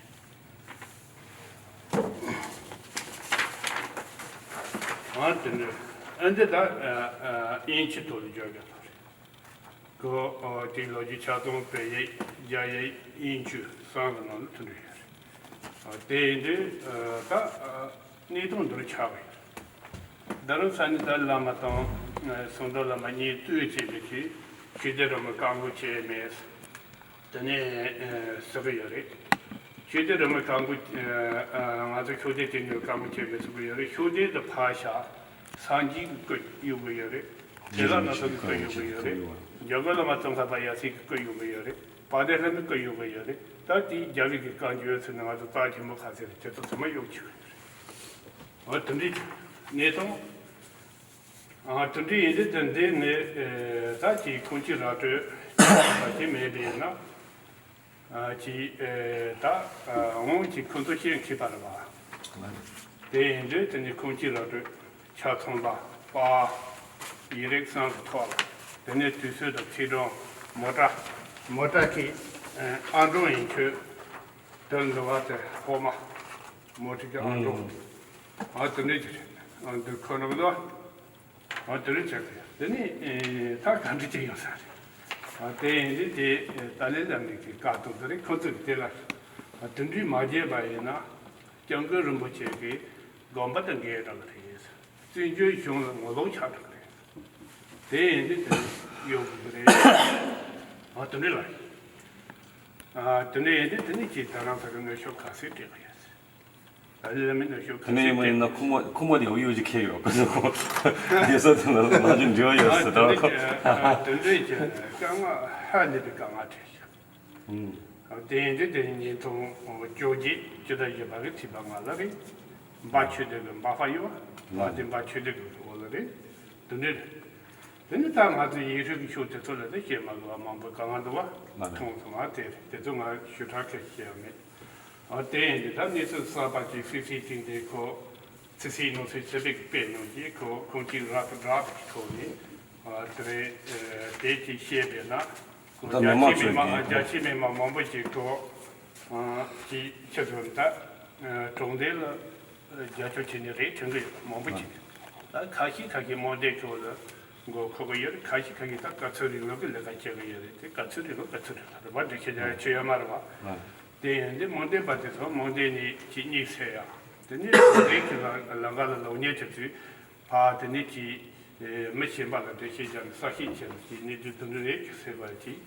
ཨ་དེ་འདྲ། ཨ་འདི་ད་ཨ་ཨ་དབྱིན་ཇི་ཐོག་ལ་བརྗོད་རྒྱུ་ཐོག་རེད། ཁོ་ཨ་དེའི་ལོ་རྒྱུས་ཆ་ཚང་བོད་ཡིག་རྒྱ་ཡིག་དབྱིན་ཇི་གསུམ་གི་ནང་ལ་དེ་འདྲ་ཡོད་རེད། ཨ་དེ་ཡིན་དུས་ཨ་ད་ཨ་གནས་སྟངས་འདི་རུ་ཆགས་པ་ཡིན། རྡ་རམ་ས་ནས་ད་བླ་མ་དང་ཨ་ཟམ་གདོང་བླ་མ་གཉིས་གཙོས་བྱས་པའི་གི་ཆོས་སྡེ་རུ་མི་བཀག་འགོག་བྱས་མེད། དེ་ནས་ཨ་ཟེར་གི་ཡོད་རེད། ཆོས་སྡེ་རུ་མི་བཀག་འགོག་ཨ་ཨ་ང་ཚོ་ཤུགས་ལྡན་དེ་ནས་བཀག་འགོག་བྱས་མེད་ཟེར་གི་ཡོད་རེད། ཤུགས་ལྡན་དུ་ཕར་བཞག། སངས་རྒྱས་ཀྱི་སྐུ་གཡུག་གི་ཡོད་རེད། དེ་ལ་ན་ཚོ་གི་སྐུ་གཡུག་གི་ཡོད་རེད། འཇམ་མགོན་བླ་མ་ཙོང་ཁ་པ་ཡབ་སྲས་ཀྱི་སྐུ་གཡུག་གི་ཡོད་རེད། དཔལ་ལྡན་ལྷ་མོའི་སྐུ་གཡུག་གི་ཡོད་རེད། ད་དེའི་རྒྱལ་བའི་གི་བཀའ་འགྱུར་ཟེར་ནས་ང་ཚོ་རྩ་ཆེན་པོ་ཁ་ཟེར་དེ་ཚོ་ཚང་མ་གཡུག་བྱས་ཡོད་རེད། འོ་དེ་འདྲའི་གནས་སྟངས། ཨ་དེ་འདྲའི་ཡིན་དུས་དེ་འདི་ནས་ཨེ་ད་ཅིག་ཁུངས་སྐྱེལ་ར་སྤྲོད་བྱེད་མེད་པས་ན། ཨ་ཅིག་ཨེ་ད་ཨ་འོང་ཅིག་ཁོང་ཚོ་ཤེས་མཁས་པ་རེད་བ། དེ་ཡིན་དུས་དེ་ནས་ཁུངས་སྐྱེལ་ར་སྤྲོད་ཆ་ཚང་པ་པ་ཡིག་རིགས་གསུམ་གྱི་ཐོག་ལ། དེ་ནས་དུས་ཚོད་དང་ཚེས་གྲངས། མོ་ཊ། མོ་ཊ་གི་ཨ་ཨང་གྲངས་ཡིན་ཁྱོད་དེར་འགྲོ་བ་དེ་ཧོ་མ་མོ་ཊ་གི་ཨང་གྲངས། ཨ་དེ་འདྲ་ཅིག་རེད། ཨ་འདི་ཁོ་ནོར་གི་འདུག་འོ་དེ་རིང་བྱས་ཏེ་དེ་ནས་ད་ག་འདྲ་ཅིག་ཡོང་ས་རེད། ཨ་དེ་ཡིན་དུས་དེ་ཏཱ་ལའི་བླ་མའི་གི་བཀའ་ཐོག་དེ་རིང་ཁོ་ཚོས་དེ་ལ་ཨ་དེ་འདྲའི་མ་བརྗེད་པ་ཡིན་ན་སྐྱབས་མགོན་རིན་པོ་ཆེ་གི་དགོངས་པ་དང་འགལ་འགྲོ་གི་རེད། བཙན་བྱོལ་གཞུང་ལ་ངོ་ལོག་ཆགས་འགྲོ་གི་རེད། དེ་ཡིན་དུས་དེ་ཡོང་གི་རེད། ཨ་དེ་འདྲ་ལ་ཨ་དེ་འདྲ་ཡིན་དུས་དེ་ནས་ཅིག་ད་རང་ཚོ་གི་ནུས་ཤུགས་ག་ཚོད་སྤྲད་གི་ཡོད། ད་ལས་མི་ནུས་ཤུགས་ག་ཚོད་སྤྲད། དེ་ནས་ཡིན་ན་ཁོ་མོ་ཁོ་མོ་དེ་གཡོ་གཡོ་ཅིག་ཁེལ་ཡོད་པ་སོ་ཁོ་སྡེ་ས་དེ་ལ་ང་ཚོ་འབྲེལ་བ་ཡོད་ཟེར་ད་ཁོ། དེ་འདྲ་ཅིག་དཀའ་ངལ་ཧ་ལས་པའི་དཀའ་ངལ་འཕྲད་ཤག་དེ་ཡིན་དུས་དེ་ཉིས་སྟོང་བཅོ་བརྒྱད་ཕྱི་ཟླ་བཞི་པ་གི་ཚེས་པ་ལྔ་ལ་རེད། འབའ་ཆོས་སྡེ་གི་འབའ་ཕ་ཡོད་པ། ཨ་དེ་འབའ་ཆོས་སྡེ་གི་འོག་ལ་རེད། དེ་འདྲ་རེད། དེ་ནི་ད་ང་ཚོ་ཡིག་སྲོལ་གྱི་ཤུགས་དེ་ཚོ་ལ་ད་བཤད་མ་དགོས་པ་མང་པོ་གང་ག་འདུག་བ། མཐོང་སོང་ང་། དེ་རེད། དེ་ཚོ་ང་ཞུ་དྲག་གི་བཤད་ཡ་མེད། ཨ་དེ་ཡིན་དུས་ད་གནས་ཚུལ་གསར་པ་ཅིག་སི་སི་ཊི་འདི་ཁོ་ཚི་སི་ནོ་སི་ཆེ་བིག་དཔེ་ནང་གི་ཁོ་ཁོང་གི་རབ་རབ་ཀྱི་ཐོག་ནས་ ཨ་དེ་རེད། ཨ་དེ་ཅིག་བཤད་པས་ན་ཁོ་ད་རྒྱ་མི་མང་ཆེ་མི་ཚོས་མང་ཀྱིས་རྒྱ་ཆེ་མི་མང་མང་པོ་ཅིག་གྲོགས་ཨ་ཅིག་ཆེ་ཚོ་ད་ཨ་གྲོང་སྡེ་ལ་རྒྱ་སྐྱོར་བྱེད་ནི་རེད་དྲན་གི་ཡོད། མང་པོ་ཅིག་ད་ཁ་ཤས་ཁ་ཤས་དམག་སྡེ་ཁྲོད་ལ་མགོ་འཁོར་གི་ཡོད་རེད། ཁ་ཤས་ཁ་ཤས་ད་ག་ཚོད་རིང་ལོག་གི་ལས་ཀ་བྱེད་གི་ཡོད་རེད། དེ་ག་ཚོད་རིང་ལོག་ག་ཚོད་རིང་ལོག་རེད་པ། འདི་ཁྱེད་ཅག་ཆོད་ཡོད་མ་རེད་པ། དེ་ཡིན་དུས་དམག་སྡེ་པ་དེ་ཚོ་དམག་སྡེ་ནས་ཅིག་གཉིད་སད་ཡ། དེ་ནས་དམག་སྡེ་གི་ལམ་ལམ་ཁ་ལ་ལོག་ཉལ་ཆེ་ཚུལ། ཕ་དེ་ནས་ཀྱི་མི་གཞན་པ་ལ་འགྲེལ་བཤད་བརྒྱབ་ནས་གསལ་བཤད་བྱས་ནས་ཀྱི་གནས་ཚུལ་དེ་འདྲ་རེད་ཀྱི་ཟེར་བ་ཅིག་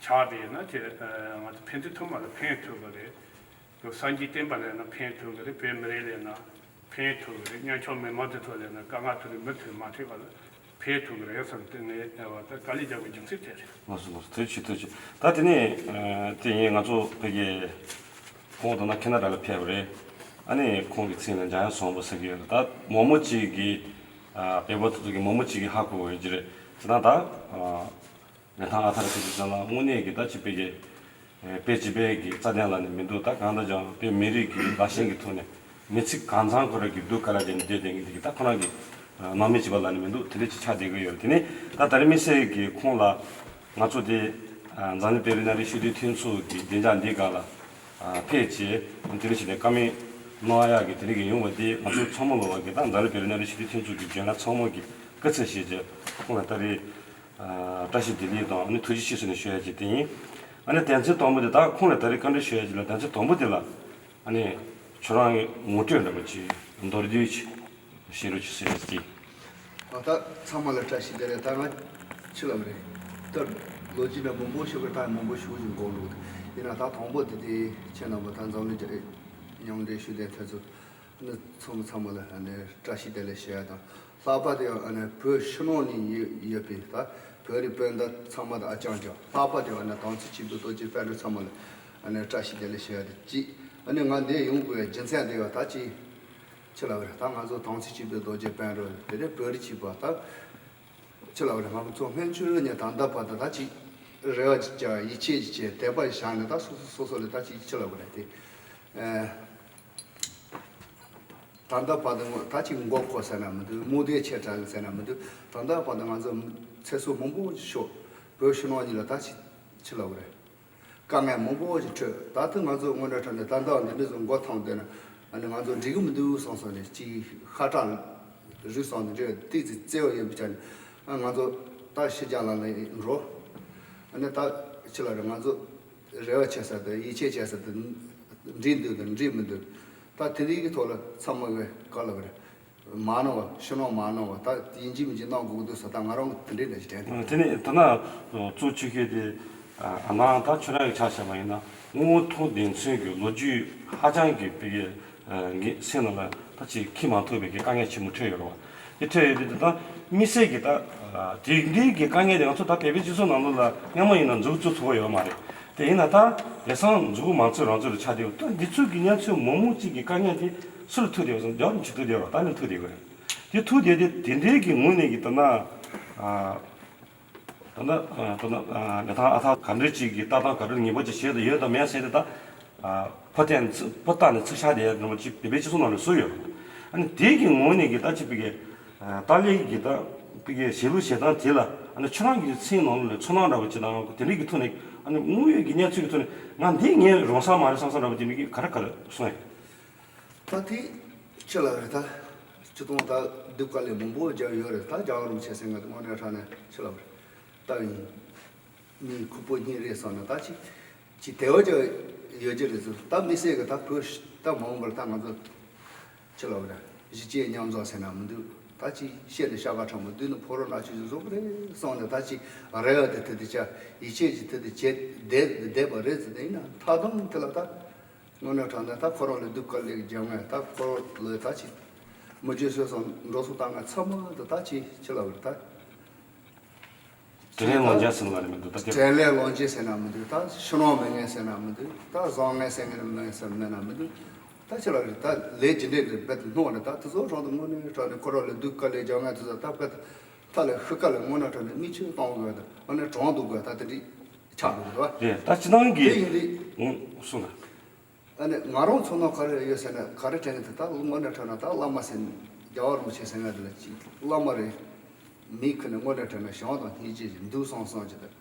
ཆགས་པས་ན་དེ་ང་ཚོ་ཕན་ཚུན་ཐུན་མོང་ལ་ཕན་ཐོགས་ཀྱི་རེད། སངས་རྒྱས་བསྟན་པ་ལ་ཡང་ན་ཕན་ཐོགས་ཀྱི་རེད། བོད་མི་རིགས་ལ་ཡང་ན་ཕན་ཐོགས་ཀྱི་རེད། ཉམ་ཆུང་མི་མང་དེ་ཚོ་ལ་ཡང་ན་དཀའ་ངལ་ཐུག་རེད། མུ་མཐུད་མ་འཕྲད་པ་ལ་ཕན་ཐོགས་ཀྱི་རེད་བསམ་སྟེ་ངས་ད་དཀའ་ལས་རྒྱག་པའི་རྒྱུ་མཚན་དེ་རེད། ལགས་སོ་ལགས་སོ། ཐུགས་རྗེ་ཆེ་ཐུགས་རྗེ་ཆེ། ད་དེ་ནས་ཨ་དེ་ཡིན་ང་ཚོ་ཕ་གི་ཁོང་དང་ན་ཁེ་ན་ཌ་ལ་ཕེབས་པ་རེད། ཨ་ནི་ཁོང་གི་མཚན་ལ་འཇམ་དབྱངས་བཟང་པོ་ཟེར་གྱི་ཡོད་རེད། ད་མང་པོ་ཅིག་གིས་ཨ་བོད་པ་དེ་ཚོ་གི་མང་པོ་ཅིག་གིས་ཧ་གོ་ཡོད་ཀྱི་རེད། དེ་དང་ད་ཨ་ལི་ཐང་ཨ་ཐར་ཕེབས་ཀྱི་ཙང་ལ་དངོས་གནས་ཀྱི་ད་ཅི་ཕ་གི་ཨ་དཔེ་སྤྱི་པའི་གི་རྩ་དོན་ལ་ནི་མི་འདུག་ད་གང་ལྟར་ཀྱང་དཔེ་མི་རིགས་ཀྱི་ལ་ཞེན་གྱི་ཐོག་ནས་མི་ཚེ་གང་ཚང་ཁོ་རང་གི་སྡུག་དཀའ་ལ་བརྒྱབ་ནས་བསྡད་བསྡད་མཁན་དེ་གི་ད་ཁོ་རང་གི་ཨ་ནང་མི་བྱིས་པ་ལ་ནི་མི་འདུག་དེ་འདྲ་ཅིག་ཆགས་བསྡད་ཀྱི་ཡོད་རེད། དེ་ནས་ད་ད་རེས་དམིགས་བསལ་གྱི་ཁོང་ལ་ང་ཚོ་དེ་ཨ་འཛམ་གླིང་བོད་རིགས་མཉམ་འབྲེལ་ཞི་བདེ་མཐུན་ཚོགས་ཀྱི་བདེ་འཇགས་འདི་ག་ལ་ཨ་ཕེབས་བྱས་དེ་འདྲ་ཞིག་ནས་བཀའ་མོལ་གནང་ཡག་གི་དེ་རིགས་ཀྱི་ཡོང་བ་དེ་ང་ཚོ་ཚང་མ་ལོ་བ་གི་ད་འཛམ་གླིང་བོད་རིགས་མཉམ་འབྲེལ་ཞི་བདེ་མཐུན་ཚོགས་ཀྱི་རྒན་ལགས་ཚང་མ་གི་སྐུ་ཚབ་བྱས་བྱས་ཁོང་ལ་ད་རེས་ཨ་བཀྲ་ཤིས་བདེ་ལེགས་དང་ཨ་ནི་ཐུགས་རྗེ་ཆེ་ཟེར་ནས་ཞུ་ཡ་ཅིག་དེ་ཡིན། ཨ་ནི་དོན་ཚན་དང་པོ་དེ་ད་ཁོང་ལ་ད་རེས་བཀའ་འདྲི་ཞུ་ཡ་ཅིག་ལ་དོན་ཚན་དང་པོ་དེ་ལ་ཨ་ནི་ཁྱོད་རང་གི་ངོ་སྤྲོད་འདྲ་པོ་ཅིག་མདོར་བསྡུས་ཅིག་བཤད་རོགས་ཅིག་ཟེར་ཡ་ཅིག་ཨ་ད་ཚང་མ་ལ་བཀྲ་ཤིས་བདེ་ལེགས། ད་ང་ཕྱི་ལ་མ་རེད། ད་ལོ་རྒྱུས་འདྲ་མང་པོ་ཞུ་གི་ད་མང་པོ་ཞུ་བཞིན་གོ་འདུག་ཡིན་ན་ད་དང་པོ་དེ་དེ་ཁྱེད་རྣམ་པ་ད་འཛམ་གླིང་མཉམ་འབྲེལ་ཞི་བདེ་མཐུན་ཚོགས་ནི་ཚང་མ་ཚང་མ་ལ་ཨ་ནི་བཀྲ་ཤིས་བདེ་ལེགས་ཞུ་ཡ་དང་། ལྷག་པར་དུ་ཡང་ཨ་ནི་བོད་ཕྱི་ནང་ནས་ཡོད་ཡོད་པའི་ད་བོད་རིགས་སྤུན་ཟླ་ཚང་མ་དང་ཨ་ཅང་ཅང་། ལྷག་པར་དུ་ཡང་ཨ་ནི་དམ་ཚིག་ཆེན་པོའི་རྡོ་རྗེ་སྤུན་གྲོགས་ཚང་མ་ལ་ཨ་ནི་བཀྲ་ཤིས་བདེ་ལེགས་ཞུ་ཡ་དེ་གཅིག་ཨ་ནི་ང་འདིར་ཡོང་དགོས་པའི་རྒྱུ་མཚན་དེ་ཡང་ད་ཅི་ཅི་ལབ་རེད། ད་ང་ཚོ་དམ་ཚིག་ཆེན་པོའི་རྡོ་རྗེ་སྤུན་གྲོགས་དེ་ནས་བོད་རིགས་གཅིག་པ་ད་ཅི་ལབ་རེད། ང་ཚོ་སྔོན་ཆད་ནས་ད་ལྟ་བར་དུ་ད་ཅི་རེ་བ་ཅིག་བྱ་ཡིད་ཆེས་ཅིག་བྱས་དད་པ་བཞག་ནས་ད་སོ་སོ་སོ་སོ་ལ་ད་ཅི་ཅི་ལབ་རེད་དེ། ཨ། ད་ལྟ་བར་དུ་ད་ཅིག་མགོ་འཁོར་ཟེར་ན་མི་འདུག་མུ་མཐུད་ཆེ་དྲགས་ཟེར་ན་མི་འདུག་ད་ལྟ་བར་དུ་ང་ཚོ་ཚེ་སྲོག་མང་པོ་ཞིག་ཤོར། བོད་ཕྱི་ནང་གཉིས་ལ་ད་ཅིག་ཅི་ལབ་རེད། དཀའ་ངལ་མང་པོ་ཞིག་འཕྲད། ད་ལྟ་ང་ཚོ་དངོས་གནས་དྲང་གནས་ད་ལྟ་འདི་འདྲ་ཚོ་མགོ་འཐོམས་བསྡད་ན་ཨ་ནི་ང་ཚོ་འགྲིག་གི་མི་འདུག་བསམ་སོང་ནས་ཅིག་ཤ་ཁྲག་རུས་གསུམ་འདི་འདྲ་ཏོག་ཙམ་བརྩེ་བ་ཡོད་པའི་ཆ་ནས་ཨ་ང་ཚོ་ད་ཕྱི་རྒྱལ་ལ་ལ་འགྲོ། ཨ་ནི་ད་ཅི་ལབ་རེད། ང་ཚོ་རེ་བ་བྱེད་ས་དང་ཡིད་ཆེས་བྱེད་ས་དེ་འགྲིག་འདུག་དང་འགྲིག་མི་འདུག་ད་དེ་རིགས་ཀྱི་ཐོག་ལ་ཚང་མ་གི་ག་ལབ་རེད། མ་གནང་བ་ཕྱི་ནང་མ་གནང་བ་ད་ཡིན་གཅིག་མིན་གཅིག་གནང་དགོས་ཀྱི་འདུག་ཟེར་ད་ང་རང་གི་དེ་འདྲའི་འདྲ་ཞིག་དྲན་འདུག་དེ་ནས་ད་ན་གཙོ་ཆེ་ཤོས་དེ་ཨ་ནང་ད་ཁྱོད་རང་གི་ཆ་བཞག་པ་ཡིན་ན་དངོས་མཐོང་བདེན་འཚོལ་གྱི་ལོ་རྒྱུས་ཧ་ཅང་གི་བི་གའི་ངའི་སེམས་ནང་ལ་ད་ཅིག་འཁྱེར་མ་ཐུབ་པའི་གི་དཀའ་ངལ་ཆེན་པོ་འཕྲད་ཡོད་རེད་བ། དེ་འཕྲད་ཡོད་དུས་ད་དམིགས་བསལ་གྱི་ད་དེ་འདྲའི་གི་དཀའ་ངལ་དེ་ང་ཚོ་ད་བོད་པའི་སྤྱི་ཚོགས་ནང་ལོགས་ལ་སྔ་མོ་ཡིན་ན་མཇུག་རྫོགས་ཐུབ་པ་ཡོད་མ་རེད། དེ་ཡིན་ན་ད་དེང་སང་མཇུག་མ་རྫོགས་རང་ཚོད་ལ་ཆགས་བསྡད་ཡོད། ད་འདི་ཚོ་གི་ཉམ་ཆུང་མང་མང་ཅིག་གི་དཀའ་ངལ་དེ་སུ་ལ་ཐུག་བསྡད་ཡོད་ཟེར་ན་རྒྱ་རིགས་ཅིག་ཐུག་བསྡད་ཡོད་རེད། ད་ནི་ཐུག་བསྡད་ཡོད་རེད། དེ་ཐུག་བསྡད་དེ་དེ་འདྲའི་གི་ངོས་ནས་གི་ད་ན་ད་ལྟ་ད་ལྟ་ལི་ཐང་ཨ་ཐར་ག་འདྲ་ཅིག་གི་ལྟ་སྟངས་ག་འདྲ་ངན་པ་ཅིག་བྱེད་དུ་ཡོད་དམ་མེད་ཟེར་ཏེ་ད་ཕོ་བསྟན་ཕོ་བཏགས་ནས་ཚིག་ཤག་དེ་ཡང་ཅིག་བོད་པའི་སྤྱི་ཚོགས་ནང་ལ་བཟོས་ཡོད། ཨ་ནི་དེ་གི་ངོས་ནས་གི་ད་ཅིག་བི་གའི་ཏཱ་ལའི་གི་ད་བི་གའི་བྱེད་ལུགས་བྱེད་སྟངས་དེ་ལ་ཨ་ནི་ཁྱོད་རང་གི་སེམས་ནང་ལ་ཚོར་སྣང་འདྲ་བོ་ཅིག་དང་དེ་འདྲ་གི་ཐོག་ནས་ཨ་ནི་དངོས་ཡོད་ཀྱི་གནས་ཚུལ་གྱི་ཐོག་ནས་ང་འདི་ངའི་རང་ས་མ་རེད་བསམ་བསམ་འདྲ་བོ་དེ་འདྲ་གི་ག་རེ་ག་རེ་གསུངས་ཡོད། ད་དེ་ཅི་ལ་རེད། ད་སྤྱི་བཏང་ད་སྡུག་དཀའ་ལས་མང་པོ་རྒྱག་ཡོད་རེད། ད་རྒྱལ་བ་རིན་པོ་ཆེ་ཟེར་མཁན་དེ་དངོས་གནས་དྲང་གནས་ཅི་ལ་རེད། ད་ཡིན་མི་ཁུག་པོ་གཉིས་རེད་བསམ་ན་ད་ཅི་ཅི་དེ་བ་ཅི་ཡོད་ཀྱི་རེད་ཟེར། ད་དམིགས་བསལ་གི་ད་བོད་ད་མ་འོངས་པར་ད་ང་ཚོ་ཅི་ལ་རེད། གཞིས་བྱེས་མཉམ་འཛོམས་ཟེར་ན་མི་འདུག་ད་ཅི་བཤད་ནས་ཤ་ཁ་ཁྲ་མོ་བསྡུས་ནས་ཕོ་རོག་ནག་ཆུ་ཅིག་བཟོ་གི་རེད་བསམ་ནས་ད་ཅི་རེ་བ་དེ་དེ་དེ་ཅག་ཡིད་ཆེས་ཀྱི་དེ་དེ་བྱེད་བསྡད་བསྡད་པ་རེད་ཟེར། དེ་ཡིན་ན་མཐའ་སྡོམ་དེ་ལ་ད། དངོས་གནས་དྲང་གནས་ད་ཁོ་རང་ལ་སྡུག་དཀའ་ལས་རྒྱབ་མཁན་ད་ཁོ་རང་ལ་ད་ཅི་མི་རྒྱུ་སོ་སོ་འགྲོ་སོང་བཏང་མཁན་ཚང་མ་ད་ད་ཅི་ཅི་ལབ་རེད་ད། དྲིན་ལན་ལོག་འཇལ་ཟེར་ན་མི་འདུག་ད་དེ། དྲིན་ལན་ལོག་འཇལ་ཟེར་ན་མི་འདུག་ད་ཕྱི་ནང་མི་ངན་ཟེར་ན་མི་འདུག་ད་བཟང་ངན་ཟེར་མཁན་མི་ཟེར་མེད་ན་མི་འདུག་ད་ཅི་ལབ་རེད། ད་ལས་ཇི་འདྲས་འདྲས་རྦད་དེ་སྣང་རེད། ད་དེ་ཚོ་རང་དུ་དངོས་གནས་དྲང་གནས་ཁོ་རང་ལ་སྡུག་དཀའ་ལས་རྒྱབ་མཁན་དེ་ཚོ་ད་རྦད་དེ་ཐ་ལ་ཤི་ཁ་ལ་དངོས་གནས་དྲང་གནས་མིག་ཆུ་གཏོང་དགོས་ད་དངོས་གནས་གྲོངས་འདུག་དགོས་ད་དེ་འདྲས་ཆགས་འདུག་དོ། རེད། ད་སྤྱི་བཏང་གི་དེ་ཡིན་དུས། ཨང་གསུངས་ན། ཨ་ནི་ང་རང་ཚོ་ནང་ག་རེ་ཡོད་ཟེར་ན་ག་རེ་དྲན་གི་འདུག་ད་དངོས་གནས་དྲང་གནས་ད་བླ་མ་ཟེར་རྒྱལ་བ་རིན་པོ་ཆེ་ཟེར་མཁན་དེ་ལ་ཅིག་བླ་མ་རེད། མི་ཁོ་ནས་དངོས་གནས་དྲང་གནས་བྱམས་དང་སྙིང་རྗེ་ཞིག་འདུག་བསམ་བསམ་གྱི་འདུག་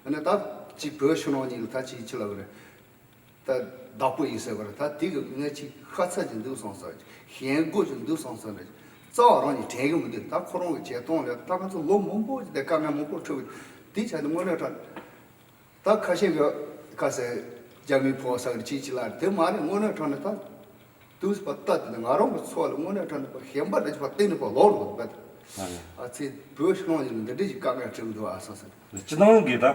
ཨ་ནི་ད་ཅིག་བོད་ཕྱི་ནང་གཉིས་ལ་ད་ཅིག་ཅི་ལབ་རེད། ད་བདག་པོ་ཡིན་ཟེར་བ་རེད། ད་དེ་གི་ངས་ཅིག་ཤ་ཚ་ཅིག་འདུག་བསམ་བསམ་ཞེན་དགོས་ཅིག་འདུག་བསམ་བསམ་རེད། རྩ་བ་རང་གིས་དྲན་གི་མི་འདུག་ད་ཁོ་རང་གི་བྱེད་སྟངས་ལ་ད་ང་ཚོ་ལོ་མང་པོ་ཅིག་དེ་དཀའ་ངལ་མང་པོ་འཕྲད་གི་དེ་ཆ་ནས་དངོས་གནས་དྲང་ད་ཁ་ཤས་ཀྱི་ཁ་ཟེར་རྒྱ་མིའི་ཕོ་ཟེར་གི་ཅིག་ཅིག་ལ་དེ་མ་རེད། དངོས་གནས་དྲང་གནས་ད་དུས་པ་ལྟ་དེ་ང་རང་གི་འཚོ་བ་ལ་དངོས་གནས་དྲང་གནས་པ་ཞེན་པ་འདྲ་ཅིག་པ་གཏན་ནས་པ་ལོག་རུ་བ་ཨ་ཚེ་བོད་ཤོང་ཡིན་འདི་འདྲ་ཞིག་དཀའ་ངལ་འཕྲད་འདུག་ཨ་ས་ས། སྤྱི་བཏང་གི་ད་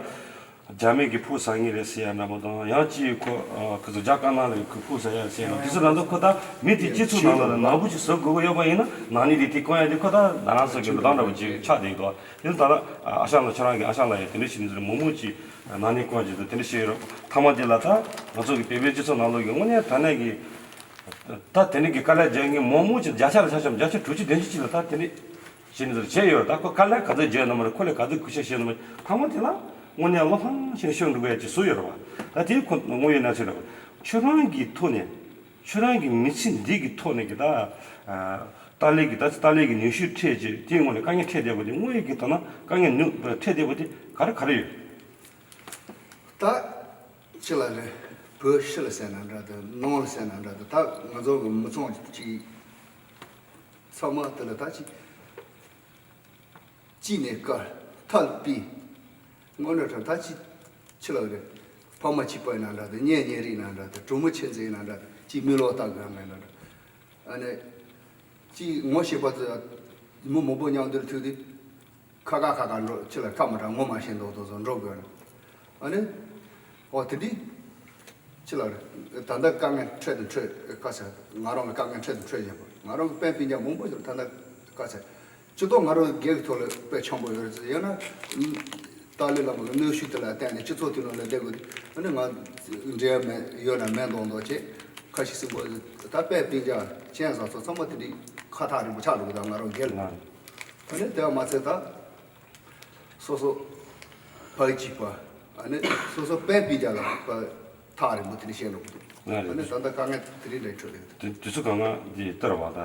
རྒྱ་མི་གི་ཕོ་ཟ་ངེས་རེད་ཟེར་ཡ་འདྲ་པོ་དང་ཡང་ཅིག་ཁོ་ཁོ་ཚོ་རྒྱ་དཀར་ནག་ལ་ཁོ་ཕོ་ཟ་ཡ་ཟེར་ཡ་འདི་ཚོ་ལ་འདུག་ཁོ་ད་མི་དེ་སྤྱི་ཚོགས་ནང་ལ་ནག་པོ་ཅིག་བཟོ་དགོས་ཀྱི་ཡོད་པ་ཡིན་ན་ནང་ནས་དེ་དེ་བསྐོང་ཡ་དེ་ཁོ་ད་ང་རང་ཚོ་གི་འགྲོ་སྟངས་འདྲ་པོ་ཅིག་ཆགས་བསྡད་ཀྱི་འདུག་དེ་ད་ལྟ་ཨ་ཞང་ལ་ཁྱོད་རང་གི་ཨ་ཞང་ལ་ཡ་དེ་འདྲ་ཞིག་མི་ཚོ་མོག་མོག་ཅིག་ནང་ནས་བསྐོང་ཅིག་དང་དེ་འདྲ་ཞིག་ཡོད་རོགས་ཐ་མ་དེ་ལ་ད་ང་ཚོ་གི་བོད་པའི་སྤྱི་ཚོགས་ནང་ལོགས་ཀྱི་དངོས་གནས་ད་ནས་ཀྱི་ད་དེ་འདྲ་གི་དཀའ་ལས་རྒྱག་མཁན་མོག་མོག་ཅིག་བརྒྱ་ཆ་ལ་ཆ་བཞག་བརྒྱ་ཆ་དྲུག་ཅུ་བདུན་ཅུ་ཅིག་ལ་ད་དེ་འདྲ་ཞིག་མི་ཚོ་བྱས་ཡོད་རེད། ད་ཁོ་དཀའ་ལས་ག་ཚོད་བརྒྱབ་ན་མ་རེད། ཁོ་ལས་ག་ཚོད་གུས་ཞབས་བྱས་ན་མ་རེད། ཐ་མ་དེ་ལ་དངོས་གནས་བློ་ཕམ་ཞིག་ཤོར་འགྲོ་གི་ཡ་ཅིག་བཟོ་ཡོད་རེད་བ། ད་དེ་ཁོ་དངོས་ཡོད་གནས་ཚུལ་རེད་བ། ཁྱོད་རང་གི་ཐོག་ནས། ཁྱོད་རང་གི་མི་ཚེ་འདི་གི་ཐོག་ནས་ཀྱི་ད། ཨ། ཏཱ་ལའི་གི་ད་ཏཱ་ལའི་གི་ནུས་ཤུགས་འཕྲད་རྗེས་དེའི་སྔོན་ནས་དཀའ་ངལ་འཕྲད་བསྡད་པ་དེ་དངོས་ཡོད་ཀྱི་ཐོག་ན་དཀའ་ངལ་ནུས་འཕྲད་བསྡད་པ་དེ་ག་རེ་ག་རེ་ཡོད། ད། ཕྱི་ལ་རེད། བོད་ཕྱི་ལ་ཟེར་ན་འདྲ་དང་ནང་ལ་ཟེར་ན་འདྲ་དང་ད་ང་ཚོ་གི་མི་ཚང་གཅིག་ཚང་མ་དེ་ལ་ད་ཅིག་གཅིག་ནས་དཀའ། ཐལ་པའི། དངོས་གནས་དྲང་ད་ཅི། ཅི་ལབ་རེད། ཕ་མ་གཅིག་པ་ཡིན་ན་འདྲ་དེ་གཉེན་ཉེ་རིང་ཡིན་ན་འདྲ་དེ་གྲོགས་མོ་ཆེ་ཚེ་ཡིན་ན་འདྲ་དེ་གཅིག་མི་ལོ་ལྟ་དགོས་ཡང་མེད་ན་འདྲ། ཨ་ནི། གཅིག་ངོ་ཤེས་པ་ཚོ་མི་མང་པོ་མཉམ་དུ་ཐུག་དུས། ཁ་ཁ་ཁ་ཁ་འགྲོ་ཅི་ལ་ཁ་མ་དྲག་ངོ་མ་ཤེས་མདོག་མདོག་ཚོ་འགྲོ་དགོས་ན། ཨ་ནི། ཨོ་དེ་འདི། ཅི་ལ་རེད། ད་ལྟ་དཀའ་ངལ་འཕྲད་དང་འཕྲད་ཁ་ཚ་ང་རང་གི་དཀའ་ངལ་འཕྲད་དང་འཕྲད་བཞིན་པ་ང་རང་གི་དཔོན་སྤུན་ཀྱག་མང་པོ་ཞིག་ད་ལྟ་ཁ་ཚ། སྤྱི་ཚོགས་ང་རང་སྒེར་གྱི་ཐོག་ལ་དཔེ་འཆམ་པོ་ཡོད་རེད་ཟེར་ཡང་ན། ཏཱ་ལའི་བླ་མ་གི་གནོན་ཤུགས་དེ་ལ་བརྟེན་ནས་སྤྱི་ཚོགས་དེ་ནང་ལ་བསྡད་དགོས་དུས་ཨ་ནི་ང་འབྲེལ་ཡ་མེད་ཡོད་ན་མེད་མདོག་མདོག་བྱས་ཁ་ཤས་སྲིང་པོ་ད་དཔེ་སྤུན་ཀྱག་གཅན་བཟང་ཚོ་ཚང་མ་དེ་འདྲའི་ཁ་ཐག་རིང་པོ་ཆགས་འགྲོ་གི་ད་ང་རང་སྒེར་ལ། ཨ་ནི་དེ་བ་མ་ཚད་ད། སོ་སོ་ཕ་གི་གཅིག་པ། ཨ་ནི་སོ་སོ་དཔོན་སྤུན་ཀྱག་ལ་ཐག་རིང་པོ་དེ་འདྲ་བཤད་འགྲོ་གི་འདུག་ང་རེད། ཨ་ནི་ད་ལྟ་དཀའ་ངལ་དེ་རིང་འདྲ་འཕྲད་ལེ་འདུག་དེ་དུས་ཚོད་གང་ག་འདི་ལྟར་བ་ད།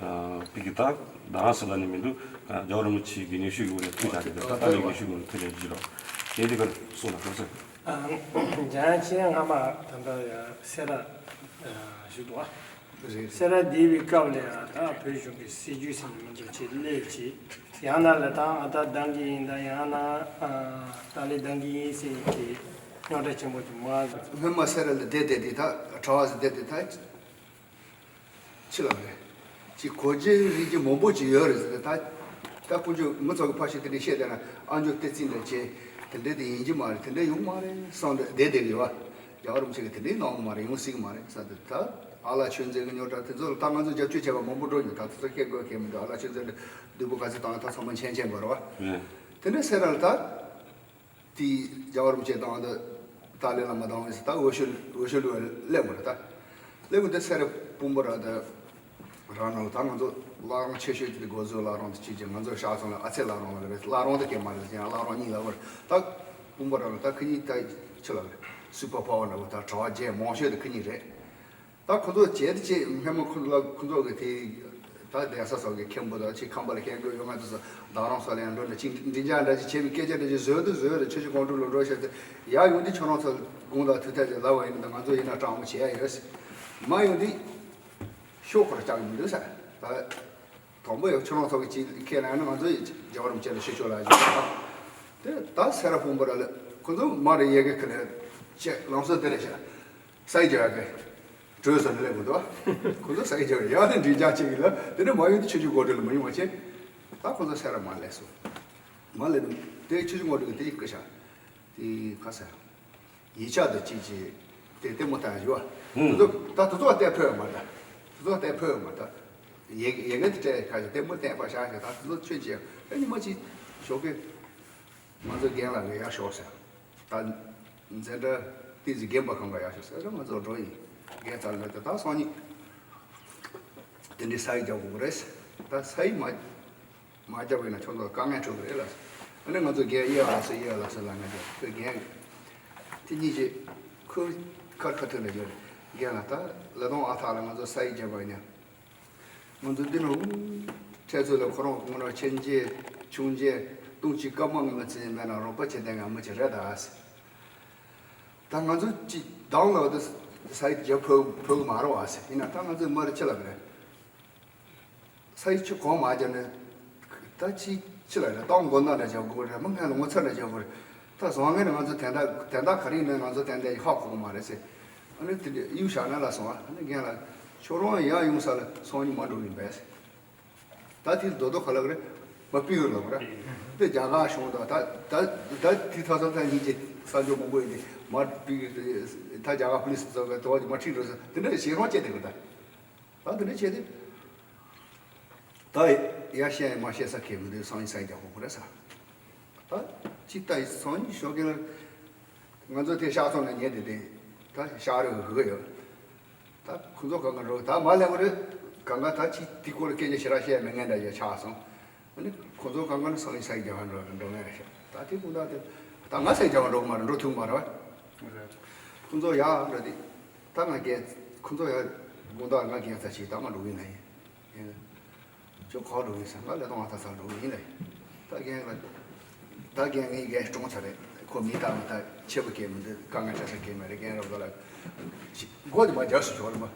ཨ། པི་ཀི་ད་ད་རང་སུ་ལ་ནི་མི་འདུག་རྒྱལ་བ་རིན་པོ་ཆེ་གི་ཉི་ཤུ་གི་འོག་ནས་ཐུགས་ཅག་གི་ད་ད་ལྟ་ལས་ཉི་ཤུ་གི་འོག་ནས་ཐུགས་ཅག་གི་རོགས་དེ་འདི་གར་སོང་ལ་ག་ཚོད། འཇང་ཆེན་སྔ་མ་ད་ལྟ་ཡ་སེ་ར་ཞུ་འདུག་ཨ། རེད། སེ་ར་བསྡད་པའི་སྐབས་ལ་ཡ་ད་བོད་གཞུང་གི་སྲིད་ཇུས་ཟེར་ནས་མི་འདུག་ཅེས་སླེབས་ཅིག་ཡང་ན་ལ་ད་ཨ་ད་འདང་གི་ཡིན་ད་ཡང་ན་ཨ་ད་ལས་འདང་གི་ཡིན་ཟེར་གྱི་རྙོག་དྲ་ཆེན་པོ་ཅིག་མ། སྔོན་མ་སེ་ར་ལ་བསྡད་བསྡད་དེ་ད་གྲྭ་བ་ཟིག་བསྡད་དེ་ད། ཕྱི་ལ་རེད། ཅིག་གོ་རྒྱུ་རིག་རྒྱུ་མང་པོ་ཅིག་ཡོད་རེད་ཟེར་ད། ད་ཀུན་སྤྱོད་མི་ཚོ་གི་ཕར་ཞིག་དེ་འདྲ་བཤད་བསྡད་ན་ཨ་མཆོག་བསྟན་འཛིན་འདྲ་བྱས། དེ་འདྲ་དེ་ཡིན་གྱི་མ་རེད། དེ་འདྲ་ཡོང་མ་རེད་བསམ་འདྲ་བསྡད་བསྡད་གི་ཡོད་བ། རྒྱལ་བ་རིན་པོ་ཆེ་གི་དེ་འདྲའི་གནང་གི་མ་རེད། ཡོང་སྲིད་གི་མ་རེད་ཟེར་དུས་ད། ཨ་ལགས་ཆོས་མཛད་གི་རྙོག་དྲ་དེ་ཚོ་ལ་ད་ང་ཚོ་རྒྱབ་སྐྱོར་བྱས་པ་མང་པོ་འགྲོ་མྱོང་། ད་དེ་ཚོ་བཤད་དགོས་གལ་མི་འདུག་ཨ་ལགས་ཆོས་མཛད་འདྲ་སྡུག་པོ་ག་ཚོད་བཏང་ད་ཚང་མ་མཁྱེན་མཁྱེན་པ་རེད་བ། དེ་འདྲ་སེ་ར་ལ་ད། དེའི་རྒྱལ་བ་རིན་པོ་ཆེ་དང་འདི་ཏཱ་ལའི་བླ་མ་དང་འོས་སུ་ད་འོས་ཤོག་འོས་ཤོག་བླུགས་པ་སླེབས་མ་རེད་ད། སླེབས་མ་དེ་སེ་ར་སྤུན་པ་ར་དེ་རང་ནང་ད་ང་ཚོ་བླ་བྲང་ཆེ་ཤོས་ཀྱི་དེ་སྒོ་ཟོག་བླ་བྲང་དེ་ཅིག་ཅིག་ང་ཚོ་ཤག་ཚང་ལ་ཨ་ཚེ་བླ་བྲང་ལ་རེད། བླ་བྲང་དེ་སྐད་མ་རེད་ཡང་བླ་བྲང་གཉིས་ལ་བར་ད་སྤུན་པ་ར་ལ་ད་ཁི་གཉིས་ད་ཆི་ལ་རེད། སུ་པར་པ་ཝར་འདྲ་བོ་ད་གྲྭ་བ་རྒྱལ་མང་ཤོས་དེ་ཁི་གཉིས་རེད། ད་ཁོ་ཚོ་བྱས་ཏེ་ཅིག་སྔ་མོ་ཁོ་ཚོ་ལ་ཁོ་ཚོ་གི་དེ་ད་གདན་ས་སོགས་ཀྱི་མཁན་པོ་དང་ཅིག་ཁམས་པ་ལ་མཁན་དགོས་ཡོད་ང་ཚོ་སོ་བདག་རང་སོགས་ལ་ཡང་འགྲོ་ནས་ཅིག་མགྲིན་བརྒྱ་འདྲ་ཅིག་བྱས་པའི་སྐད་ཆ་འདྲ་ཅིག་བཟོས་དུ་བཟོས་རེད། ཆུ་བཞི་སྒང་དྲུག་ལ་འགྲོ་བྱས་ཏེ་ཡར་ཡོང་དུས་ཁྱོད་རང་ཚོ་དགོངས་དག་ཐུགས་ཐག་ཅིག་ལབ་པ་ཡིན་ན་ང་ཚོ་ཡིན་ན་དྲང་མོ་བྱས་ཡ་ཡོད་ཟེར། མར་ཡོང་དུས་ཤོག་ཁོ་ར་བཅག་གི་མི་འདུག་ཟེར་ད། དང་པོ་ཡང་ཁྱོད་རང་ཚོ་གི་ཅིག་ཁས་ལེན་ན་ང་ཚོ་ཡི་རྒྱལ་བ་རིན་པོ་ཆེ་ལ་ཞུ་ཆོག་ལ་ཞུ་ཆོག་དེ་ད་སེ་ར་སྤུན་པ་ར་ལ་ཁོ་ཚོ་མ་རེད་ཡ་གི་ཁ་ལས་ཅེ་ལམ་སང་དེ་རེད་ཤག་ས་ཡི་རྒྱལ་བ་གི་གྲོས་སོ་ནས་སླེབས་དགོས་འདུག་ཁོ་ཚོ་ས་ཡི་རྒྱལ་བ་ཡ་དེ་མགྲིན་བརྒྱ་ཅིག་གི་ལ་དེ་ནས་མ་ཡོང་དུས་ཆུ་བཞི་སྒང་དྲུག་ལ་མ་ཡོང་བ་བྱས། ད་ཁོ་ཚོ་སེ་ར་མ་སླེབས་སོང་། མ་སླེབས་དེ་ཆུ་བཞི་སྒང་དྲུག་གི་དེ་ཡི་སྐུ་ཤག་དེ་ག་ས། ཡིག་ཆ་དང་གཅིག་གཅིག་དེ་ལྟད་མོ་ལྟ་ཡོད། ཧུམ། དེ་ཚོ་ད་དེ་ཚོ་བལྟས་ཕོད་མ་ད། དེ་ཚོ་བལྟས་ཕོད་མ་ད། ཡི་ཡི་གེ་དེ་སྤྲད་ཁ་ཅིག་ལྟད་མོ་བལྟས་པ་ཤག་ཤག་ད་དེ་ཚོ་ཆོས་ཅིག་ཨེ་ཉི་མ་ཅིག་ཞོགས་ཀས་ང་ཚོ་རྒན་ལགས་ལ་ཡར་ཤོག་ཟེར། ད་འཛིན་གྲྭ་ཏི་ཟི་རྒན་པ་གང་ག་ཡར་ཤོག་ཟེར་ང་ཚོ་འགྲོ་ཡིན། རྒན་རྩ་ལ་དེ་ད་སང་ཉིན་དེ་འདྲའི་ས་ཡིག་རྒྱག་དགོས་རེད། ད་ས་ཡིག་མ། མ་རྒྱབ་པ་ཡིན་ན་ཁྱོད་ཚོ་དཀའ་ངལ་འཕྲད་ཀྱི་རེད་ལགས། ཨ་ནི་ང་ཚོ་རྒན་ཨེ་ཡ་ལགས་སོ་ཨེ་ཡ་ལགས་སོ་ལ་ང་ཚོ་ཁོས་རྒན་དེ་གཉིས་ཀྱིས་ཁོས་ཁར་ཁ་ཐུག་ནས་ཡོད་རེད། རྒན་ལགས་ད་ལ་དོང་ཨ་ཐག་ལ་ང་ཚོ་ས་ཡིག་རྒྱབ་པ་ཡིན་ན་ང་ཚོ་འདི་ནང་ འཕྲལ་ཚོད་ལ་ཁོ་རང་དངོས་གནས་ཆེན་རྒྱལ་ཆུང་རྒྱལ་སྟོང་གཅིག་སྐར་མ་ངོ་མ་ཚེ་མེད་ན་རོགས་པ་བྱེད་མཁན་ང་མི་ཅིག་རེད་ད་ཟེར། ད་ང་ཚོ་ཅིག་download ས་ཡིག་རྒྱབ་ཕོད་ཕོད་གི་མ་རེད་བ་ཟེར། ཡིན་ན་ད་ང་ཚོའི་མི་རེ་ཅི་ལབ་རེད། ས་ཡིག་ཆུ་གོང་མ་རྒྱབ་ནས་ད་ཅིག་ཅི་ལབ་རེད། ཏང་མགོ་ནག་འདྲ་རྒྱབ་དགོས་རེད། མི་སྔོན་ལ་ངོ་ཚ་འདྲ་རྒྱབ་དགོས་རེད། ད་བཟང་ངན་ནི་ང་ཚོ་དན་རྟགས་དན་རྟགས་ག་རེ་ཡིན་ནའི་ང་ཚོ་ཏན་ཏན་ཧ་གོ་གི་མ་རེད་ཟེར། ཨ་ནི་དེ་འདྲ་གཡུག་བཞག་ན་ལ་སོང་ཨ་ནི་རྒན་ལགས་ཁྱོད་རང་ཡར་ཡོང་ས་ལ་སང་ཉིན་མ་འགྲོ་ཡིན་པས་ཟེར། ད་དེ་རྡོ་རྡོ་ག་ལབ་རེད། མ་པི་ཡོར་ལབ་ར། དེ་རྒྱ་གར་གཞུང་དང་ད་ད་ད་དེ་ཐ་ཚོ་ད་ཡིན་གྱི་གསར་འགྱུར་མང་པོ་ཡིན་དེ་མ་པི་ཡོར་ད་རྒྱ་གར་པུ་ལི་སི་ཚོ་གི་དོ་མ་ཁྲིད་འགྲོ་ས་དེ་འདྲ་ཞེད་སྣང་སྐྱེ་དེ་གི་ད། ད་དེ་འདྲ་བྱས་ཏེ། ད་ཡ་བཤད་ཡ་མ་བཤད་ས་ཁེལ་མི་འདུག་སང་ཉིན་སང་ཉིན་རྒྱག་དགོས་རེད་ས། ད་ཅི་ལྟ་ཡི་སང་ཉིན་ཞོགས་ཀས་ལ། ང་ཚོ་དེ་ཤག་ཚོང་ནས་ཉལ་བསྡད་དེ། ད་ཤག་རེ་འུ་གི་ཡོད། ད་ཁོ་ཚོ་གང་ག་འགྲོ་ད་མ་ལེན་གི་རེད། གང་ག་ད་ཅི་དེ་སྐོར་ལ་སྐད་ཆ་ཞེ་དྲག་བཤད་མི་ངན་འདྲ་ཡ་ཆགས་སོང་། ཨ་ནི་ཁོ་ཚོ་གང་ག་ནི་སང་ཉིན་སང་ཉིན་རྒྱག་ག་འགྲོ་འགྲོ་ངེས་རེད་ཤག་ད་དེ་ཀུན་ད་དེ་ད་ང་སང་ཉིན་རྒྱག་ག་འགྲོ་གི་མ་རེད། འགྲོ་ཐུབ་མ་རེད་བ། ཁོ་ཚོ་ཡག་འགྲོ་དེ། ད་ང་རྒན། ཁོ་ཚོ་ཡ་དགོང་དག་ང་རྒན་ཚ་ཞིག་ད་ང་འགྲོ་གི་ན་ཡིན། ཡིན། ཁྱོད་ག་འགྲོ་གི་ཡིན་ཟེར། ང་ལས་དང་ང་ད་ཚ་འགྲོ་གི་ཡིན་ལ་ཡིན། ད་རྒན་ལ། ད་རྒན་ངའི་རྒན་གྲོངས་ཚར་རེད། ཁོ་མི་ད་མི་ད་ཆེ་བ་སྐད་མི་འདུག་དཀའ་ངལ་འཕྲད་ས་སྐད་མ་རེད། རྒན་རབ་ལ། མགོ་དེ་མ་རྒྱག་སུ་ཞོག་རེད་མ།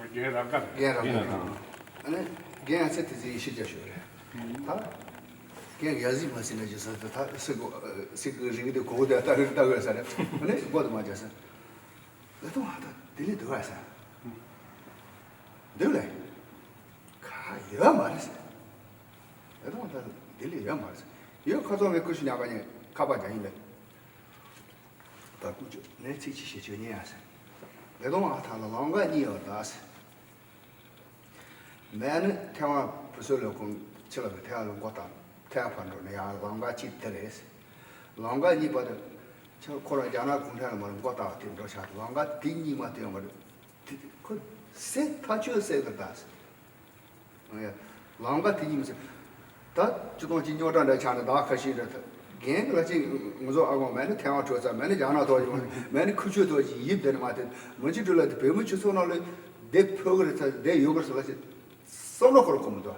རྒན་རབ་དཀར། རྒན་རབ་དཀར། ཨ་ནི་རྒན་ཚེ་དེ་ཚེ་ཡེ་ཤེས་རྒྱ་ཤོད་རེད། ད་རྒན་ཡ་གཟིགས་མ་ཟིན་ན་ཅི་ཟེར་ད་སི་གོ་སི་གོ་རིག་དེ་གོ་དེ་ལྟ་ལྟ་དགོས་ས་རེད། ཨ་ནི་མགོ་དེ་མ་རྒྱག་ས། ལེ་ཏོང་ཧ་ད་ལྡི་ལི་འདུག་ཨ་ཟེར། འདུག་ལེ། ཁ་ཡོད་མ་རེད་ཟེར། ལེ་ཏོང་ཧ་ད་ལྡི་ལི་ཡོད་མ་རེད་ཟེར། ཡོད་ཁ་ཚོ་ངས་ཀུ་ཤུ་ཉག་པ་ཉེ་ཁ་པར་རྒྱག་ཡིན་ལེ། ད་ཀུ་ཅོ་ངས་ཚིག་ཅིག་བཤད་ཆོག་ཉན་ཨ་ཟེར། ལེ་ཏོང་ཧ་ད་ལ་ལམ་ཁ་གཉིས་ཡོད་ད་ཟེར། མེད་ནི་ཐེ་ཝན་བུ་སོལ་ལས་ཁུངས་ཕྱི་ལ་གི་ཐེ་ཝན་ལ་མགོ་བཏགས། ཐེ་ཝན་ཕར་འགྲོ་ནི་ཡང་ལམ་ཁ་གཅིག་དེ་རེད། ལམ་ཁ་གཉིས་པ་དེ། ཁྱོད་ཁོ་རང་རྒྱ་ནག་གུང་ཁྲན་ལ་མར་མགོ་བཏགས་དེ་འགྲོ་ཤག་ལམ་ཁ་དེ་གཉིས་མ་དེ་ཡོང་བ་རེད། དེ་ཁོ་སེ་ཐག་ཆོད་སེ་གི་ད། ལམ་ཁ་དེ་གཉིས་མི་སེ། ད་སྤྱི་སྟོང་གཅིག་རྙོག་དྲ་འདྲ་ཆགས་ནས་ད་ཁ་ཤས་རེད་ད། རྒན་གི་ལ་ཅིག་ང་ཚོ་ཨ་ཁོང་མེད་ནི་ཐེ་ཝན་བྲོས་ཚར། མེད་ནི་རྒྱ་ནག་ཐོག་ཅིག་མེད་ནི་ཁུ་ཆོས་ཐོག་ཅིག་ཡིབ་དེ་ནི་མ་དེ་མི་ཅིག་འགྲོ་ལ་དེ་བོད་མི་སྤྱི་ཚོགས་ནང་ལ་བསྡད་ཕོད་གི་རེད་ཚར་བསྡད་ཡོད་གི་རེད་ཟེར་ལ་ཅིག་བསམ་བློ་འཁོར་ཁོ་མི་འདུག་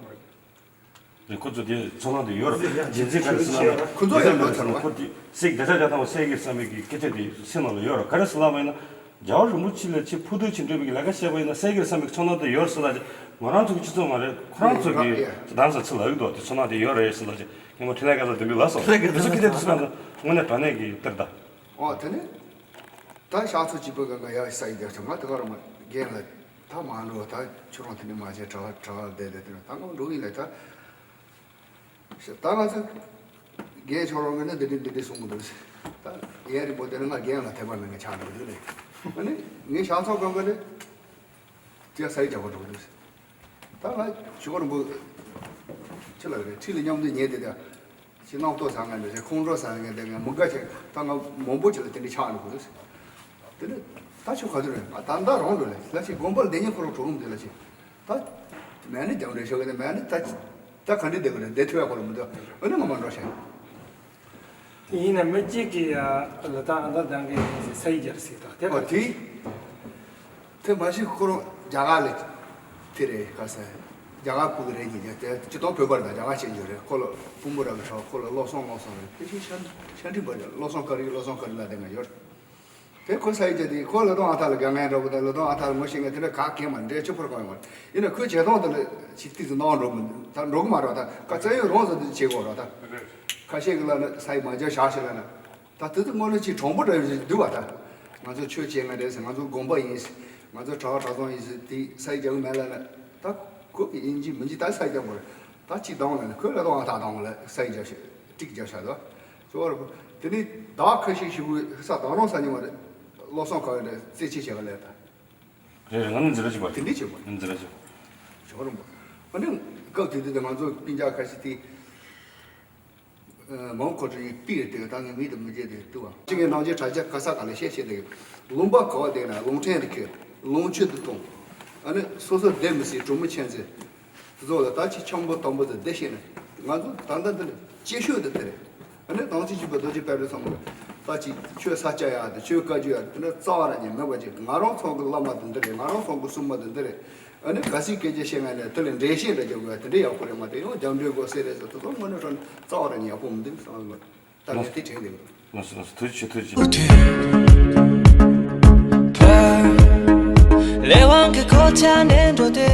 ཁོ་ཚོ་དེ་ཚོར་སྣང་དེ་ཡོད་རེད། རྒྱུ་མཚན་ག་རེ་ཟེར་ན་ཁོ་ཚོ་ཡང་ཡོད་ཚར་བ། ཁོ་དེ་སྲིད་བདེ་ཐག་བྱ་སྟངས་སྲིད་ཀྱི་བསམ་པའི་གི་སྐད་ཆ་དེ་སེམས་ནང་ལ་ཡོད་རེད། ག་རེ་ཟེར་ལབ་པ་ཡིན་ན་རྒྱལ་བ་རིན་པོ་ཆེ་ལ་ཆེས་ཕུགས་འདུན་ཆེ་འདོད་པའི་གི་ལས་ཀ་བྱས་པ་ཡིན་ན་སྲིད་ཀྱི་བསམ་པའི་ཚོར་སྣང་དེ་ཡོད་རེད་ཟེར་ལབ་ཅིག་ང་རང་ཚོ་གི་སྤྱི་ཚོགས་མ་རེད། ཁོ་རང་ཚོ་གི་དང་ས་ཚིག་ལ་ཡོད་དོ་དེ་ཚོར་སྣང་དེ་ཡོད་རེད་ཟེར་ལབ་ཅིག་ངས་མོ་འཕྲིན་ལས་སྐལ་བཟང་བདེ་ལེགས་ལགས་སོ། དེ་ཚོ་སྐད་ཆ་དེ་ཚོ་དངོས་གནས་དྲང་གནས་ཀྱི་གཏེར་ད། ཨོ་དེ་ནི། ད་ཤག་ཚོ་གཅིག་པོ་གང་ག་ཡག་ས་ཡི་རྒྱབ་ཆ་ང་དེ་ག་རང་མ་རྒན་ལ་ད་མ་འགྲོ་ད་ཁྱོད་རང་དེ་ནི་མ་བྱས་གྲྭ་གྲྭ་བསྡད་དེ་དེ་ན་ད་ང་འགྲོ་གི་ལས་ད་ད་ང་ཚོ་རྒན་ཁྱོད་རང་གི་ནི་འདི་འདྲི་འདི་འདྲི་གསུང་གི་འདུག་ད་ཡན་རིང་པོ་དེ་ནི་ང་རྒན་ལ་དད་པ་མེད་ང་ཆགས་འགྲོ་གི་འདུག་ལས་ཨ་ནི་ངའི་ཤག་ཚོ་གང་ག་ནི་དེ་ས་ཡི་རྒྱབ་པ་འགྲོ་གི་འདུག་ད་ང་ཞུ་བ་རིང་པོ་ཅི་ལ་རེད་ཁྲིད་ལ་མཉམ་དུ་ཉལ་དེ་དེ། ཅི་རྣམ་རྟོག་ཟ་ངན་འདྲ་ཞིག་ཁོང་ཁྲོ་ཟ་ངན་འདྲ་ངན་མི་དགའ་ཞིག་ད་ང་མང་པོ་ཅིག་ལ་དེ་འདྲ་ཆགས་འགྲོ་གི་རེད། དེ་ནི་ད་ཆུ་ག་དུས་རེད་ང་ད་ལྟ་རང་འགྲོ་ལས་ལ་ཞིག་དགོན་པར་བསྡད་ཉེན་ཁོ་རང་གྲོགས་མི་འདུག་ལ་ཞིག་ད་མེད་ནི་རྒྱང་འདྲ་ཞོག་གི་ནི་མེད་ནི་ད་ད་ག་འདྲ་བསྡད་གི་རེད་བསྡད་ཐུབ་ཡ་ཁོ་རང་མི་འདུག་འོ་ན་ང་མ་འགྲོ་ཞིག་དེ་ཡིན་ན་མི་གཅིག་གིས་ལ་ད་ཨ་ད་དང་གི་ས་ཡི་རྒྱལ་སྲིད་དང་དེ་ཨོ་ག་དེ། དེ་མ་གཞི་ཁོ་རང་རྒྱ་གར་ལ་དེ་རེད་ག་ས། རྒྱ་གར་ཕྲུ་གུ་རེད་ཉིད་ཀྱང་དེ་སྤྱི་དང་བོད་པར་དང་རྒྱ་གར་ཤེས་རྒྱུ་རེད། ཁོ་ལ་ཕུང་པོ་ར་གི་ཧྲ་ཁོ་ལ་བློ་བཟང་བློ་བཟང་རེད། དེ་བཞིན་ཤ་ཤ་འདྲི་པ་རེད། བློ་བཟང་ཀ་རི་བློ་བཟང་ཀ་རི་ལ་དེ་ང་ཡོད། དེ་ཁོ་ས་ཡི་རྒྱ་དེ་ཁོ་ལ་དང་ཨ་ཐ་ལ་དགའ་ངན་འདྲ་པོ་དང་ལ་དང་ཨ་ཐ་ལ་ངོ་ཤེས་ངན་དེ་འདྲ་ག་གེ་མ་འདྲེ་ཆུ་ཕོར་གང་ཡོང་བ་ཡིན་ན་ཁོའི་བྱེད་སྟངས་དེ་ལ་ཅིག་ཏིག་ཙི་གནང་འགྲོ་མི་ད་འགྲོ་གི་མ་རེད་ད་ཀ་རྩ་ཡོད་རང་ཚོ་དེ་བྱེད་དགོས་རེད་ད། ཁ་ཤས་ཀྱི་ལ་ན་ས་ཡི་མ་རྒྱ་བཞག་ཤེས་ལ་ན། ད་དེ་ཚོ་དངོས་གནས་ཅིག་གྲོང་པོ་འདྲ་ཞིག་འདུག་བ་ད། ང་ཚོ་ཆོས་བྱེད་ང་རེད་ཟེར། ང་ཚོ་དགོན་པ་ཡིན་ཟེར། ང་ཚོ་གྲྭ་བ་གྲྭ་ཚང་ཡིན་ཟེར། དེ་ས་ཡི་རྒྱག་གི་མེད་ལ་ན། ད་ཁོ་གི་ཡིན་གཅིག་མིན་གཅིག་ད་ས་ཡི་རྒྱག་དགོས་རེད། ད་གཅིག་དང་ལ་ན་ཁོས་ལ་དང་ཨ་ཐག་དང་ལ་ས་ཡི་རྒྱག་ཤག་ཏིག་རྒྱག་ཤག་ད། ཅོ་ར་དེ་ནི་ད་ཁ་ཤས་ཤིག་གི་ས་དང་རང་ས་ཉི་མ་རེད། བློ་བཟང་ཁ་བའི་རེད་རྩེ་ཆེ་བྱེད་ག་ལས་ད། རེད་རེད། ང་ནི་འཛིན་གྲྭ་གཅིག་པ་དེ་འདྲས་བྱེད་དགོས། ང་ནི་འཛིན་གྲྭ་གཅིག་པ། ཅོ་ར་མོ། ཨ་ནི་སྐབས་དེ་དུས་ད་ང་ཚོ་སྤུན་ཀྱག་ཁ་ཤས་དེ། མང་ཁོ་ཚོ་ཡི་པི་རེད་དེ་ད་ངས་མི་དེ་མི་བརྗེད་དེ་ལྟོས་བ། ཅི་ངས་ནང་ཆེན་དྲ་རྒྱ་ག་ས་ག་ལ་བཤད་བཤད་དེ་ལུང་པ་ག་བ་བསྡད་ན་ལུང་ཕྲན་དུ་ཁྱེར་ལུང་ཆུ་དུ་གཏོང་། ཨ་ནི་སོ་སོ་བསྡད་མི་སྲིད་གྲོང་མི་ཆེན་ཚེ། དེ་ཚོ་ལ་ད་ཅི་ཆང་པོ་དམ་པོ་ཚོ་བསྡད་ཤེས་ན་ང་ཚོ་ད་ལྟ་འདི་ལ་སྐྱེ་ཤོས་དེ་དེ་རེད། ཨ་ནི་དང་ཚིག་གཅིག་པ་རྡོ་རྗེ་དཔལ་སྒྲོན་ཚང་མ་ལ་ད་ཅི་ཆོས་ས་སྐྱ་ཡག་དེ་ཆོས་བཀའ་བརྒྱུད་ཡག་དེ་འདྲ་རྩ་བ་ར་ཉིད་མེད་པ་ཅིག་ང་རང་ཚོ་གི་བླ་མ་དེ་འདི་རེད། ང་རང་ཚོ་གི་སྲུང་མ་དེ་འདི་རེད། ཨ་ནི་གལ་སྲིད་སྐད་ཆ་བཤད་ང་ལ་དེ་ལ་འགྲེལ་བཤད་འདྲ་རྒྱག་དགོས་དེ་འདྲ་ཡག་པོ་རེད་མ་གཏོགས་ཡང་རྒྱབ་འགྲེལ་དགོས་ཟེར་རེད་ཟེར་དེ་ཚོ་དངོས་གནས་དྲང་གནས་རྩ་བ་རང་ཡག་པོ་མི་འདུག་བསམ་གི། ད་ངས་དེ་དྲན་འདུག་ལགས་སོ། ལགས་སོ། ཐུགས་རྗེ་ཆེ། ཐུགས་རྗེ་ཆེ། ལས་དབང་གི་གོ་ཆ་ནས་འགྲོ་དེ།